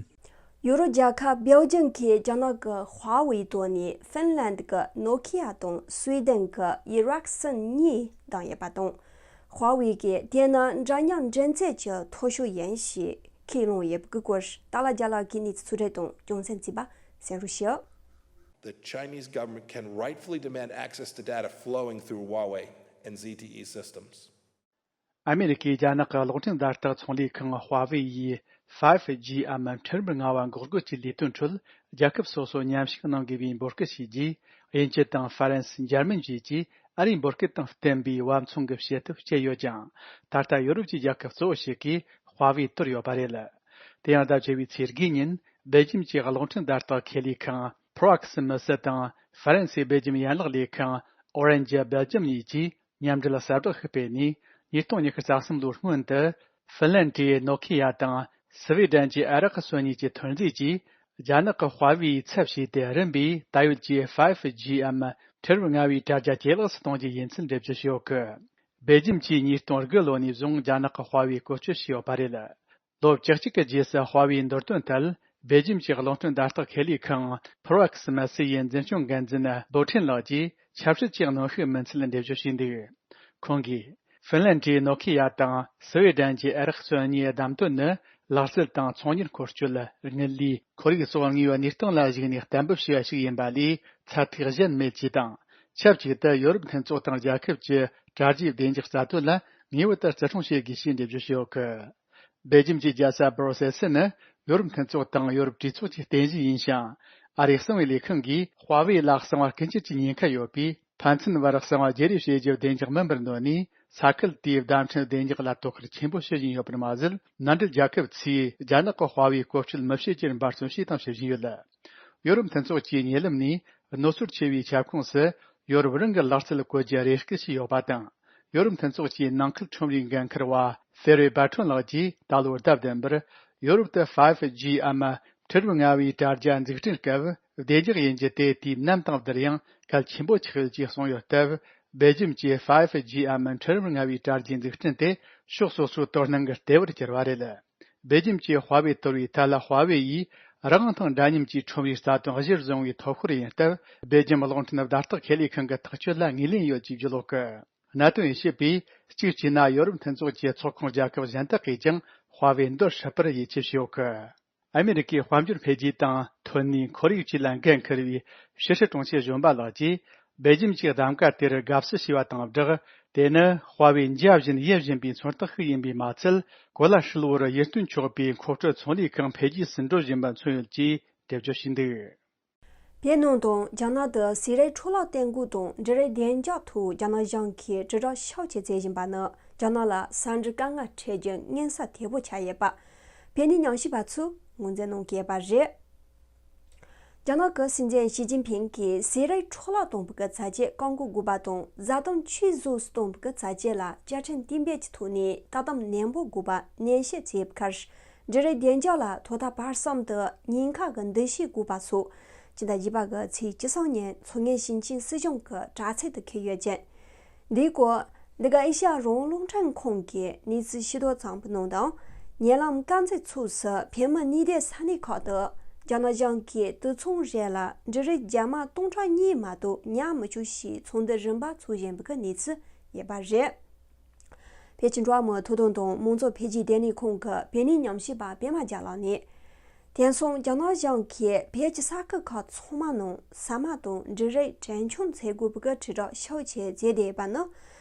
ཡུ་རོབ་རྒྱལ་ཁབ་སྦེལ་ཇམ་གྱིས་རྒྱ་ནག་གི་ཧྭ་ཝེ་ཐོག་ནས་ཧྥིན་ལན་གྱི་ནོ་ཁི་ཡ་དང་སུའེ་ཏན་གྱི་ཨེ་རིག་སན་གཉིས་བདམས་ཡོད་པ་དང་། ཧྭ་ཝེ་གིས་དེ་ནི་འདྲ་མཉམ་འགྲན་རྩོད་ཀྱི་མཐོ་ཤོས་ཡིན་ཞེས་ཁས་ལེན་ཡོད་པའི་སྐོར་ཏཱ་ལ་རྒྱ་ལགས་ཀྱིས་གནས་ཚུལ་ཚུར་སྤྲོད་དང་། ཅུང་ཟད་རྩིས་པ་གསན་རོགས་ཞུ། The Chinese government can rightfully demand access to data flowing through Huawei and Z T E systems. ཨ་མེ་རི་ཀའི་རྒྱ་ནག་གི་གློག་འཕྲིན་བརྡ་རྟགས་ཚོང་ལས་ཁང་ཧྭ་ཝེ་ཡིས་ཕའེབ་ཇི་འམ་འཕྲུལ་རིམ་ལྔ་བ་འགོག་རྒོལ་གྱི་ལས་དོན་ཁྲོད་རྒྱལ་ཁབ་སོ་སོ་མཉམ་ཞུགས་གནང་དགོས་པའི་འབོད་སྐུལ་བྱས་རྗེས། དབྱིན་ཇི་དང་ཧྥ་རན་སི། འཇར་མན་བཅས་ཀྱིས་ཨ་རིའི་འབོད་སྐུལ་དང་བསྟུན་པའི་བབ་མཚུངས་ཀྱི་བྱེད་ཐབས་སྤྱད་ཡོད་ཀྱང་། ད་ལྟ་ཡོ་རོབ་ཀྱི་རྒྱལ་ཁབ་གཙོ་བོ་ཞིག་གིས་ཧྭ་ཝེ་དོར་ཡོད་པ་རེད། དེ་ཡང་ཟླ་བཅུ་བའི་ཚེས་དགུ་ཉིན་སྦེལ་ཇམ་གྱི་གློག་འཕྲིན་བརྡ་རྟགས་ཁེ་ལས་ཁང་Proximus དང་ཧྥ་རན་སིའི་སྦེལ་ཇམ་ཡན་ལག་ལས་ཁང་Orange Belgium གཉིས་ཀྱིས་མཉམ་འབྲེལ་གསལ་བསྒྲགས་ཤིག་སྤེལ་ནས། ཉིས་སྟོང་ཉི་ཤུ་རྩ་གསུམ་ལོའི་སྔོན་དུ་ཧྥིན་ལན་ཌིའི་ནོ་ཁི་ཡ་དང་སི་ཝེ་ཌན་གྱི་ཨེ་རིག་སོན་གཉིས་ཀྱི་ཐོན་རྫས་ཀྱིས་རྒྱ་ནག་གི་ཧྭ་ཝེ་ཡི་ཚབ་བྱས་ཏེ་རིམ་པས་ད་ཡོད་ཀྱི་ཕའེབ་ཇི་འམ་འཕྲུལ་རིམ་ལྔ་བའི་དྲ་རྒྱ་ཇེ་ལེགས་སུ་གཏོང་རྒྱུ་ཡིན་ཚུལ་འགྲེལ་བརྗོད་བྱས་ཡོད་སྐད། སྦེལ་ཇམ་གྱིས་ཉིས་སྟོང་དགུ་ལོ་ནས་བཟུང་རྒྱ་ནག་གི་ཧྭ་ཝེ་བཀོལ་སྤྱོད་བྱས་ཡོད་པ་རེད། ལོ་བཅུ་གཅིག་གི་རྗེས་སུ་ཧྭ་ཝེའི་འདོད་དོན་ཐད། སྦེལ་ཇམ་གྱི་གློག་འཕྲིན་བརྡ་རྟགས་ཁེ་ལས་ཁང་Proximus ཡི་འཛིན་སྐྱོང་འགན་འཛིན་བོ་ཁྲིན་ལགས་ཀྱིས་ཆབ་སྲིད་ཀྱི་གནོན་ཤུགས་མིན་ཚུལ་འགྲེལ་བརྗོད་བྱས་འདུག། ཁོང་གིས། ཧྥིན་ལན་ཌིའི་ནོ་ཁི་ཡ་དང་སི་ཝེ་ཌན་གྱི་ཨེ་རིག་སོན་གཉིས་བདམས་དོན་ནི། ལག་རྩལ་དང་ཚོང་གཉེར་མཁོ་སྤྱོད། དངུལ་ལས། ཁོར་ཡུག་སོགས་དངོས་ཡོད་གནས་སྟངས་ལ་གཞིགས་ནས་གཏན་འབེབས་བྱས་པ་ཞིག་ཡིན་པ་ལས། ཚད་ཐིག་གཞན་མེད་ཅེས་དང་། ཆབས་ཅིག་ཏུ་ཡོ་རོབ་མཐུན་ཚོགས་དང་རྒྱལ་ཁབ་ཀྱི་དྲ་རྒྱའི་བདེ་འཇགས་རྩ་དོན་ལ་ངེས་པར་དུ་བརྩི་སྲུང་བྱེད་དགོས་ཞེས་འགྲེལ་བརྗོད་བྱས་ཡོད་སྐད། སྦེལ་ཇམ་གྱི་རྒྱལ་ས་སྦུར་སེལ་སི་ནི་ཡོ་རོབ་མཐུན་ཚོགས་དང་ཡོ་རོབ་གྲོས་ཚོགས་ཀྱི་རྟེན་གཞི་ཡིན་ཞིང་། ཨ་རིའི་གསང་བའི་ལས་ཁང་གིས་ཧྭ་ཝེ་ལ་གསང་བ་ཀུན་སྤྱོད་ཀྱི་ཉེན་ཁ་ཡོད་པས། ཕན་ཚུན་བར་གསང་བ་བརྗེ་རེས་བྱེད་རྒྱུ་བདེ་འཇགས་མིན་པར་འདོད་ནས། ས་ཁུལ་དེའི་བརྡ་འཕྲིན་བདེ་འཇགས་ལ་དོ་ཁུར་ཆེན་པོ་བྱེད་བཞིན་ཡོད་པར་མ་ཟད། མནའ་འབྲེལ་རྒྱལ་ཁབ་ཚོས་རྒྱ་ནག་གི་ཧྭ་ཝེ་བཀོལ་སྤྱོད་མི་བྱེད་རྒྱུར་འབད་བརྩོན་བྱས་དང་བྱེད་བཞིན་ཡོད། ཡོ་རོབ་མཐུན་ཚོགས་ཀྱིས་ཉེ་ལམ་ནས་གནོད་འཚེ་ཆེ་བའི་ཁྱབ་ཁོངས་སུ་ཡོ་རོབ་རང་གི་ལག་རྩལ་བཀོལ་རྒྱུ་རེ་སྐུལ་བྱས་ཡོད་པ་དང་། ཡོ་རོབ་མཐུན་ཚོགས་ཀྱི་ནང་ཁུལ་ཁྲོམ་རའི་འགན་འཁུར་བ་ཧྥེ་རེ་བྷ་ཁྲོན་ལགས་ཀྱིས་ད་ལོའི་ཟླ་བདུན་པར་ཡོ་རོབ་ཏུ་ཕའེབ་ཇི་འམ་འཕྲུལ་རིམ་ལྔ་བའི་དྲ་རྒྱ་འཛུགས་སྐྲུན་སྐབས་བདེ་འཇགས་ཡིན་རྒྱུ་དེ་དུས་ནམ་དང་བསྡུར་ཡང་གལ་ཆེན་པོ་ཆགས་ཡོད་ཅེས་གསུངས་ཡོད་སྟབས། སྦེལ་ཇམ་གྱིས་ཕའེབ་ཇི་འམ་འཕྲུལ་རིམ་ལྔ་བའི་དྲ་རྒྱའི་འཛུགས་སྐྲུན་དེ་ཕྱོགས་སོ་སོའི་དོ་སྣང་གི་ལྟེ་བར་གྱུར་བ་རེད། སྦེལ་ཇམ་གྱིས་ཧྭ་ཝེ་དོར་བའི་ཐད། ལ་ཧྭ་ཝེ་ཡིས་རང་དབང་དང་འདྲ་མཉམ་གྱི་ཁྲོམ་རའི་རྩ་དོན་གཞིར་བཟུང་བའི་ཐོབ་ཤོར་ཡིན་སྟབས། སྦེལ་ཇམ་གློག་འཕྲིན་བརྡ་རྟགས་ཁེ་ལས་ཁང་གི་ཐག་གཅོད་ལ་ངོས་ལེན་ཡོད་ཅེས་བརྗོད་ཡོད་སྐད། གནད་དོན་དབྱེ་ཞིབ་པས། གཅིག་བྱས་ན་ཡོ་རོབ་མཐུན་ཚོགས་ཀྱི་ཚོགས་ཁོངས་རྒྱལ་ཁབ་གཞན་དག་གིས་ཀྱང་ཧྭ་ཝེ་འདོར་སྲིད་པར་ཡིད་ཆེས་བྱས་ཡོད་སྐད། ཨ་མེ་རི་ཀའི་དཔལ་འབྱོར་འཕེལ་རྒྱས་དང་ཐོན་ནུས་ཁོར་ཡུག་བཅས་ལ་འགན་འཁུར་བའི་ཕྱི་སྲིད་དྲུང་ཆེ་གཞོན་པ་ལགས་ཀྱིས། སྦེལ་ཇམ་གྱིས་གདམ་ག་དེར་དགའ་བསུ་བྱས་པ་དང་སྦྲགས། དེ་ནི་ཧྭ་ཝེ་འཇའ་བཞིན་ཡིད་བཞིན་པའི་མཚོན་རྟགས་ཤིག་ཡིན་པས་མ་ཚད། གོ་ལ་ཧྲིལ་བོར་ཡིད་རྟོན་ཆོག་པའི་མཁོ་སྤྲོད་ཚོང་ལས་ཁང་འཕེལ་རྒྱས་སུ་འགྲོ་བཞིན་པ་མཚོན་ཡོད་ཅེས་འགྲེལ་བརྗོད་བྱས་འདུག། བོད་ནང་དང་རྒྱ་ནག་ཏུ་ཟས་རིགས་འཕྲོ་བརླག་གཏོང་སྒོ་དང་འབྲུ་རིགས་བདེ་འཇགས་ཐོག་རྒྱ་ནག་གཞུང་གིས་དྲིལ་བསྒྲགས་ཤུགས་ཆེ་བྱེད་བཞིན་པ་ནི། རྒྱ་ནག་ལ་ཟ་འབྲུ་དཀའ་ངལ་འཕྲད་རྒྱུ་མངོན་གསལ་དོད་པོ་ཆགས་ཡོད་པ། བོད་ནས་ཉམས་ཞིབ་པ་ཚོས་ངོས་འཛིན་གནང་གི་ཡོད་པ་རེད། རྒྱ་ནག་གི་སྲིད་འཛིན་ཞི་ཅིན་ཕིང་གིས་ཟས་རིགས་འཕྲོ་བརླག་གཏོང་བའི་ཚད་གཞི་བཀག་འགོག་དགོས་པ་དང་། བཟའ་བཏུང་ཆུད་ཟོས་སུ་གཏོང་བའི་ཚད་གཞི་ལ་བཅའ་ཁྲིམས་གཏན་འབེབས་ཀྱི་ཐོག་ནས་ལྟ་སྟངས་ནན་པོ་དགོས་པ་ནན་བཤད་བྱས་པའི་ཁར། འབྲུ་རིགས་བདེ་འཇགས་ལ་ཐོག་མཐའ་བར་གསུམ་དུ་ཉེན་ཁ་གི་འདུ་ཤེས་དགོས་པ་སོགས། སྤྱི་ཟླ་བཞི་པ་གི་ཚེས་བཅུ་གསུམ་ཉིན་མཚོ་སྔོན་ཞིང་ཆེན་སྲིད་གཞུང་གི་དྲ་ཚིགས་དུ་འཁོད་ཡོད་ཅིང་། འདིའི་སྐོར། འདི་ག་ཨེ་ཤ་ཡ་རང་དབང་རླུང་འཕྲིན་ཁང་གིས་གནས་ཚུལ་ཤེས་རྟོགས་བྱུང་བའི་ནང་དུ། ཉེ་ལམ་དཀར་མཛེས་ཚོགས་སུ་བོད་མི་གནས་སྡོད་ས་གནས་ཁག་ཏུ་རྒྱ་ནག་གཞུང་གིས་དུད་ཚང་རེ་ལ་འབྲུ་རིགས་རྒྱ་མ་སྟོང་ཕྲག་གཉིས་མ་གཏོགས་ཉར་མི་ཆོག་ཞེས་ཚོགས་འདུ་རིམ་པ་འཚོགས་བཞིན་པའི་གནས་ཚུལ་ཡོད་པ་རེད། བོད་ཀྱི་འགྲོ་བ་མིའི་ཐོབ་ཐང་དང་མང་གཙོ་འཕེལ་རྒྱས་ལྟེ་གནས་ཁང་གི་བོད་གནས་ཉམས་ཞིབ་པ་པད་མ་རྒྱལ་ལགས་ནས། དེང་སང་རྒྱ་ནག་གཞུང་གིས་བོད་ཀྱི་ས་ཁུལ་ཁག་ཚང་མ་ནང་ཟ་མ་དང་འབྲུ་རིགས་གྲོན་ཆུང་བྱེད་དགོས་པའི་དྲིལ་བསྒྲགས་ཤུགས་ཆེ་བྱས་བསྡད་ཡོད་པ་ནི།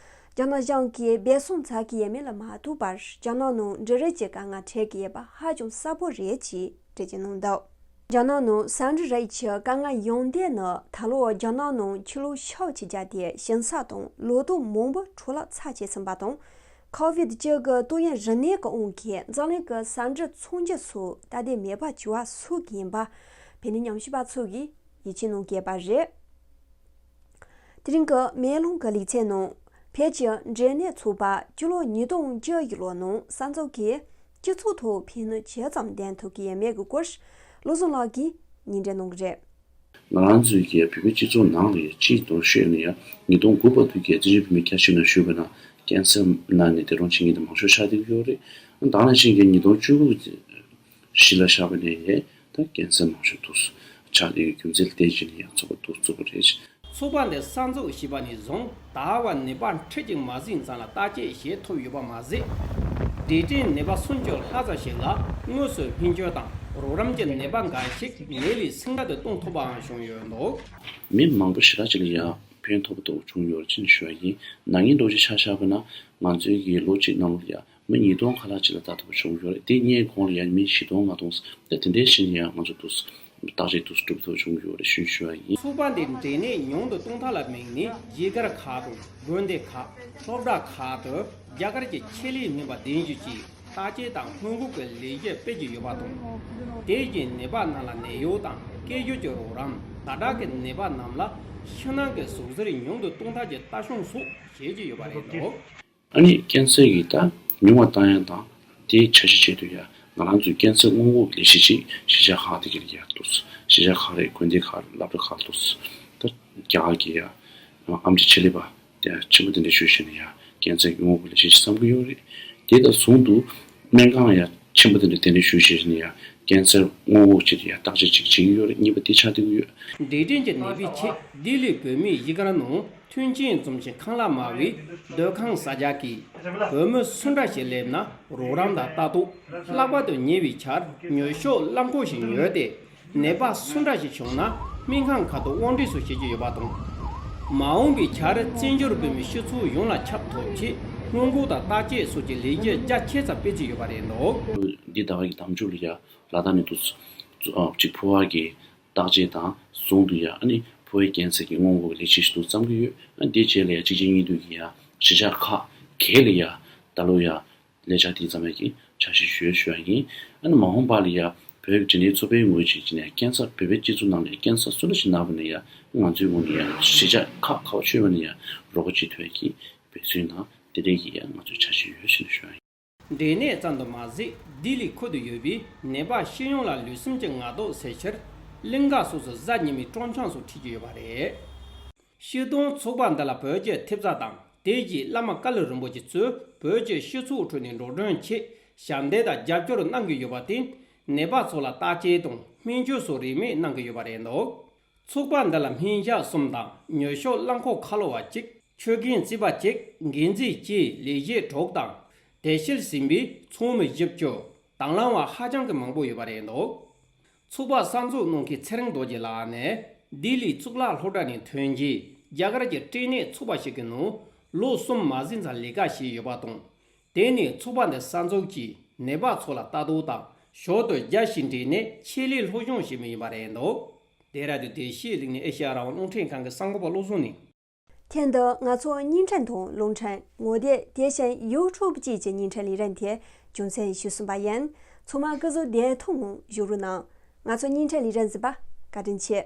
རྒྱ་ནག་གཞུང་གིས་སྦས་གསང་བྱེད་ཀྱི་ཡོད་མེད་ལ་མ་ལྟོས་པར་རྒྱ་ནག་ནང་འབྲུ་རིགས་ཀྱི་དཀའ་ངལ་འཕྲད་ཀྱི་ཡོད་པ་ཧ་ཅང་གསལ་པོ་རེད་ཅེས་ འགྲེལ་བརྗོད་གནང་འདུག་རྒྱ་ནག་ནང་ས་འབྲུ་རིགས་ཀྱི་དཀའ་ངལ་ཡོང་དུས་ནི་ད་ལོ་རྒྱ་ནག་ནང་ཆུ་ལོག་ཤུགས་ཆེ་བརྒྱབ་སྟེ་ཞིང་ས་དང་ལོ་ཏོག་མང་པོ་འཕྲོ་བརླག་ཚབས་ཆེ་ཕྱིན་པ་དང་། ཁོ་ཝིད་བཅུ་དགུ་ཏོག་དབྱིབས་རིམས་ནད་ཀྱི་དབང་གིས་འཛམ་གླིང་གི་ས་འབྲུ་ཚོང་རྒྱུ་སོགས་སྟབས་བདེ་མེད་པ་གྱུར་བ་སོགས་ཀྱིས་ཡིན་པ་བོད་ནས་ཉམས་ཞིབ་པ་ཚོ་གིས་ཡིད་ཆེས་གནང་གི་ཡོད་པ་རེད། དེ་རིང་གི་མེ་ལོང་གི་ལེ་ཚན་ནང་། བོད་ཀྱི་འབྲས་ནད་ཚོགས་པ་སྤྱི་ལོ་ཉིས་སྟོང་བཅུ་ཡི་ལོ་ནང་གསར་འཛུགས་ཀྱིས་སྤྱི་ཚོགས་ཐོག་ཕན་ནུས་ཇི་ཙམ་ལྡན་ཐུབ་ཀྱི་ཡོད་མེད་ཀྱི་སྐོར། བློ་བཟང་ལགས་ཀྱིས་སྙན་སྒྲོན་གནང་གི་རེད། ང་རང་ཚོའི་གི་བོད་པའི་སྤྱི་ཚོགས་ནང་ལ་ཡང་སྤྱི་དང་ཤོད་ནས་ཡང་ཉིས་སྟོང་དགུ་བར་དུ་གི་བཙན་བྱོལ་བོད་མི་རྒྱ་ཆེ་ན་ཞུས་པ་ན་ཀན་སར་ན་ནས་དེ་རང་ཕྱིན་མཁན་དེ་མང་ཤོས་ཆགས་བསྡད་ཀྱི་ཡོད་རེད། ད་ནང་བཞིན་གྱི་ཉིས་སྟོང་བཅུ་དགུ་གཞི་ལ་བཞག་པ་ནས་ད་ཀན་སར་མང་ཤོས་འདུག་ཆགས་བསྡད་ཀྱི་རྒྱུ་མཚན་ལ་བལྟས་བྱས་ནས་ཡང་ཚོགས་པ་འདུག་བཙུགས་པ་རེད། ཚོགས་པ་འདི་གསར་འཛུགས་བྱས་པ་ནས་བཟུང་ད་བར་ནད་པ་ཁྲི་གཅིག་མ་ཟིན་ཙམ་ལ་བརྟག་དཔྱད་བྱེད་ཐུབ་ཡོད་པ་མ་ཟད། འབྲས་སྐྲན་ནད་པ་སུམ་ཅུ་ལྷག་ཙམ་ཞིག་ལ་དངོས་སུ་སྨན་བཅོས་དང་རོགས་རམ་གྱིས་ནད་པ་འགའ་ཞིག་ནད་ལས་སེམས་ཁྲལ་དུ་གཏོང་ཐུབ་པའང་བྱུང་ཡོད་འདུག་མི་མང་པོ་ཞེ་དྲག་ཅིག་ལ་ཡང་ཕན་ཐོགས་པ་དང་བྱུང་ཡོད་ཅེས་ཞུ་བ་ཡིན། ན་ནིང་ལོ་གཅིག་ཆ་བཞག་པ་ན་ང་ཚོའི་གི་ལོ་གཅིག་ནང་ལ་ཡང་མི་ཉིས་སྟོང་ཁ་ལྷག་ཅིག་ལ་ལྟ་ཐུབ་པ་བྱུང་ཡོད་རེད། དེ་སྔའི་གོང་ལ་ཡང་མི་བཞི་སྟོང་ལྔ་སྟོང་དེ་དེ་འདྲའི་ཞིག་ཡང་ང་ཚོ་འདུག་བརྟག་དཔྱད་འདུག་གྲུབ་ཐུབ་བྱུང་ཡོད་རེད་ཞུ་ཞུ་བ་ཡིན། ཚོགས་པ་འདིས་འབྲས་ནད་ཉུང་དུ་གཏོང་ཐབས་ལ་དམིགས་ནས་གཞིས་སྒར་ཁག་དང་དགོན་སྡེ་ཁག་སློབ་གྲྭ་ཁག་ཏུ་རྒྱ་གར་གྱི་ཆེད་ལས་མིན་པ་བདུན་ཅུ་གྱིས་བརྟག་དཔྱད་དང་སྔོན་འགོག་གི་ལས་གཞི་སྤེལ་གྱི་ཡོད་པ་དང་། དེ་བཞིན་ནད་པ་རྣམས་ལ་ནད་གཡོག་དང་སྐད་སྒྱུར་གྱི་རོགས་རམ། ཛ་དྲག་གི་ནད་པ་རྣམས་ལ་ཕྱི་ནང་གི་ཟུག་གཟེར་ཉུང་དུ་གཏོང་ཐབས་ཀྱི་ལྟ་སྐྱོང་སོགས་བྱེད་ཀྱི་ཡོད་པ་རེད་འདུག་ཨ་ནི་ཀན་སར་གྱི་ད་ཉུང་བ་བཏང་ཡ་དང་དེའི་འཆར་གཞི་ཆེད་དུ་ཡ་ང་རང་ཚོའི་ཀན་སར་སྔོན་འགོག་ལས་གཞི་ཅིག་གཞིས་ཆགས་ཁག་དེ་ག་ལ་ཡ་འདུག་གཞིས་ཆགས་ཁག་རེད། དགོན་སྡེ་ཁག་རེད། སློབ་གྲྭ་ཁག་འདུག་ད་རྒྱ་གར་གྱི་ཡ་ཨེམ་ཆི་ཆེད་ལས་པ་དེ་ཆེན་པོ་དེ་འདྲ་ཞུ་བཞིན་ཡ་ཀན་སར་སྔོན་འགོག་ལས་གཞི་ཅིག་བརྩམ་གྱི་ཡོད་རེད། དེ་དང་ཟུང་དུ་སྨན་ཁང་ཡ་ཆེན་པོ་དེ་འདྲ་དེ་འདྲ་ཞུ་བཞིན་ཡ་ཀན་སར་སྔོན་འགོག་ཆེད་དུ་ཡ་བརྟག་དཔྱད་ཅིག་བྱེད་ཀྱི་ཡོད་རེད། གཉིས་པ་དེ་ཆགས་བསྡད་ཀྱི་ཡོད། འབྲས་སྐྲན་གྱི་ནད་པའི་ཆེད་ལྡི་ལི་བོད་མིའི་གཞིས་སྒར་ནང་མཐུན་རྐྱེན་འཛོམས་ཤིང་ཁང་གླ་དམའ་བའི་སྡོད་ཁང་གསར་རྒྱག་གིས་བོད་མི་སུ་འདྲ་ཞིག་སླེབས་ན་རོགས་རམ་དང་ལྟ་རྟོག་ལྷག་པར་དུ་ཉེ་བའི་ཆར་ཉུལ་ཤོག་རླངས་འཁོར་ཞིག་ཉོས་ཏེ་ནད་པ་སུ་འདྲ་ཞིག་བྱུང་ན་སྨན་ཁང་ཁག་ཏུ་དབོར་འདྲེན་སོགས་བྱེད་ཀྱི་ཡོད་པ་དང་། མ་འོངས་པའི་ཆར་བཙན་བྱོལ་བོད་མི་སྤྱི་ཚོགས་ཡོངས་ལ་ཁྱབ་ཐུབ་ཆེད་སྔོན་འགོག་དང་བརྟག་དཔྱད་སོགས་ཀྱི་ལས་གཞི་རྒྱ་ཆེ་ཙམ་སྤེལ་རྩིས་ཡོད་པ་རེད་འདུག་འདི་ཟླ་བ་ཡི་དང་མཇུག་ལ་ཡ་ལ་དྭགས་ནས་འདུག་ཅིག་ཕོ་བ་གི་བརྟག་དཔྱད་དང་ཟུང་དུ་ཡ་ཨ་ནི་ཕོ་བའི་ཀན་སར་གྱི་སྔོན་འགོག་གི་ལས་གཞི་ཞིག་ཏུ་བརྩམ་གྱི་ཡོད། ཨ་ནི་དེའི་རྗེས་ལ་ཡ་གཅིག་རྗེས་གཉིས་མཐུད་ཀྱི་ཡ་གཞིས་ཆགས་ཁག་བརྒྱད་ལ་ཡ་ད་ལོ་ཡ་ལས་འཆར་དེ་བརྩམས་ཡ་གི་འཆར་གཞི་ཞུ་ཡ་ཞུ་ཡ་ཡིན། ཨ་ནི་མ་འོངས་པ་ལ་ཡ་བོད་ཀྱི་འབྲས་ནད་ཚོགས་པའི་ངོས་ཀྱིས་ཀྱི་ནས་ཀན་སར་བོད་པའི་སྤྱི་ཚོགས་ནང་ལ་ཀན་སར་སུ་འདྲ་ཞིག་ན་བ་ནས་ཡ་ང་ཚོའི་ངོས་ནས་ཡ་གཞིས་ཆགས་ཁག་ཁག་ཆོད་པ་ནས་ཡ་རོགས་པ་བྱེད་ཐུབ་ཡ་གི་འབད་བརྩོན་དང་དེ་འདྲའི་གི་ཡ་ང་ཚོའི་འཆར་གཞི་ཡོད་ཞེས་ཞུ་ཡ་ཡིན། འབྲས་ནད་ཙམ་དུ་མ་ཟད་ལྡི་ལི་ཁུལ་དུ་ཡོད་པའི་ནད་པ་སྤྱི་ཡོངས་ལ་ལུས་སེམས་ཀྱི་ངལ་དུབ་སེལ་ཕྱིར་གླིང་ག་སོགས་སུ་གཟའ་ཉི་མའི་སྤྲོ་འཆམ་སོགས་ཁྲིད་ཀྱི་ཡོད་པ་རེད། སྤྱིར་བཏང་ཚོགས་པ་འདི་ལ་བོད་ཀྱི་ཐེབས་རྩ་དང་དེ་རྗེས་བླ་མ་ཀ་ལི་རིན་པོ་ཆེ་གཙོས་བོད་ཀྱི་སྤྱི་ཚོགས་ཁྲོད་ནས་འགྲོ་གྲོན་ཆེད་ཞབས་འདེགས་དང་རྒྱབ་སྐྱོར་གནང་གི་ཡོད་པར་བརྟེན་ནད་པ་ཚོ་ལ་བརྟག་དཔྱད་དང་སྨན་བཅོས་སོགས་རིན་མེད་གནང་གི་ཡོད་པ་རེད་འདུག་ཚོགས་པ་འདི་ལ་སྨན་ཞབས་གསུམ་དང་ཉུལ་ཤོག་རླངས་འཁོར་ཁ་ལོ་བ་གཅིག་ཆོས་མགོན་རྩིས་པ་གཅིག་འགན་འཛིན་གཅིག་ལས་བྱེད་དྲུག་དང་དེ་བཞིན་ཟིན་པའི་ཚོགས་མི་བཞི་བཅུ་དང་བླངས་པ་ཧ་ཅང་གི་མང་པོ་ཡོད་པ་རེད་འདུག་ཚོགས་པ་གསར་འཛུགས་གནང་མཁན་ཚེ་རིང་རྡོ་རྗེ་ལགས་ནས་ལྡི་ལིའི་གཙུག་ལག་སློབ་གྲྭ་ནས་ཐོན་རྗེས་རྒྱ་གར་གྱི་སྐྲན་ནད་ཚོགས་པ་ཞིག་གི་ནང་ལོ་གསུམ་མ་ཟིན་ཙམ་ལས་ཀ་བྱས་ཡོད་པ་དང་། དེ་ནི་ཚོགས་པ་འདི་གསར་འཛུགས་ཀྱིས་ནད་པ་ཚོ་ལ་ལྟ་རྟོག་དང་ཞོར་དུ་རྒྱལ་སྤྱིའི་འབྲས་ནད་ཆེད་ལས་སློབ་སྦྱོང་བྱེད་མུས་ཡིན་པ་རེད་འདུག་ལྡེ་ར་ལྡུན་བདེ་སྐྱིད་གླིང་ནས་ཨེ་ཤེ་ཡ་རང་དབང་རླུང་འཕྲིན་ཁང་གི་གསར་འགོད་པ་བློ་བཟང་ནས། ཐེངས་འདིའི་ང་ཚོའི་བརྙན་འཕྲིན་དང་རླུང་འཕྲིན། ངོ་དེབ། དེ་བཞིན་ཡུ་ཊུབ་བཅས་ཀྱི་བརྙན་འཕྲིན་ལས་རིམ་དེ་རྒྱུ་མཚན་ཞུས་ཟིན་པ་ཡིན། ཚང་མ་སྐུ་གཟུགས་བདེ་ཐང་ངང་བཞུགས་རོགས་གནང་། ང་ཚོའི་བརྙན་འཕྲིན་ལས་རིམ་གཟིགས་པར་བཀའ་དྲིན་ཆེ།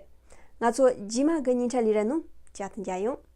ང་ཚོ་རྗེས་མ་གི་བརྙན་འཕྲིན་ལས་རིམ་ནང་མཇལ་དུ་འགྱུར་ཡོང་།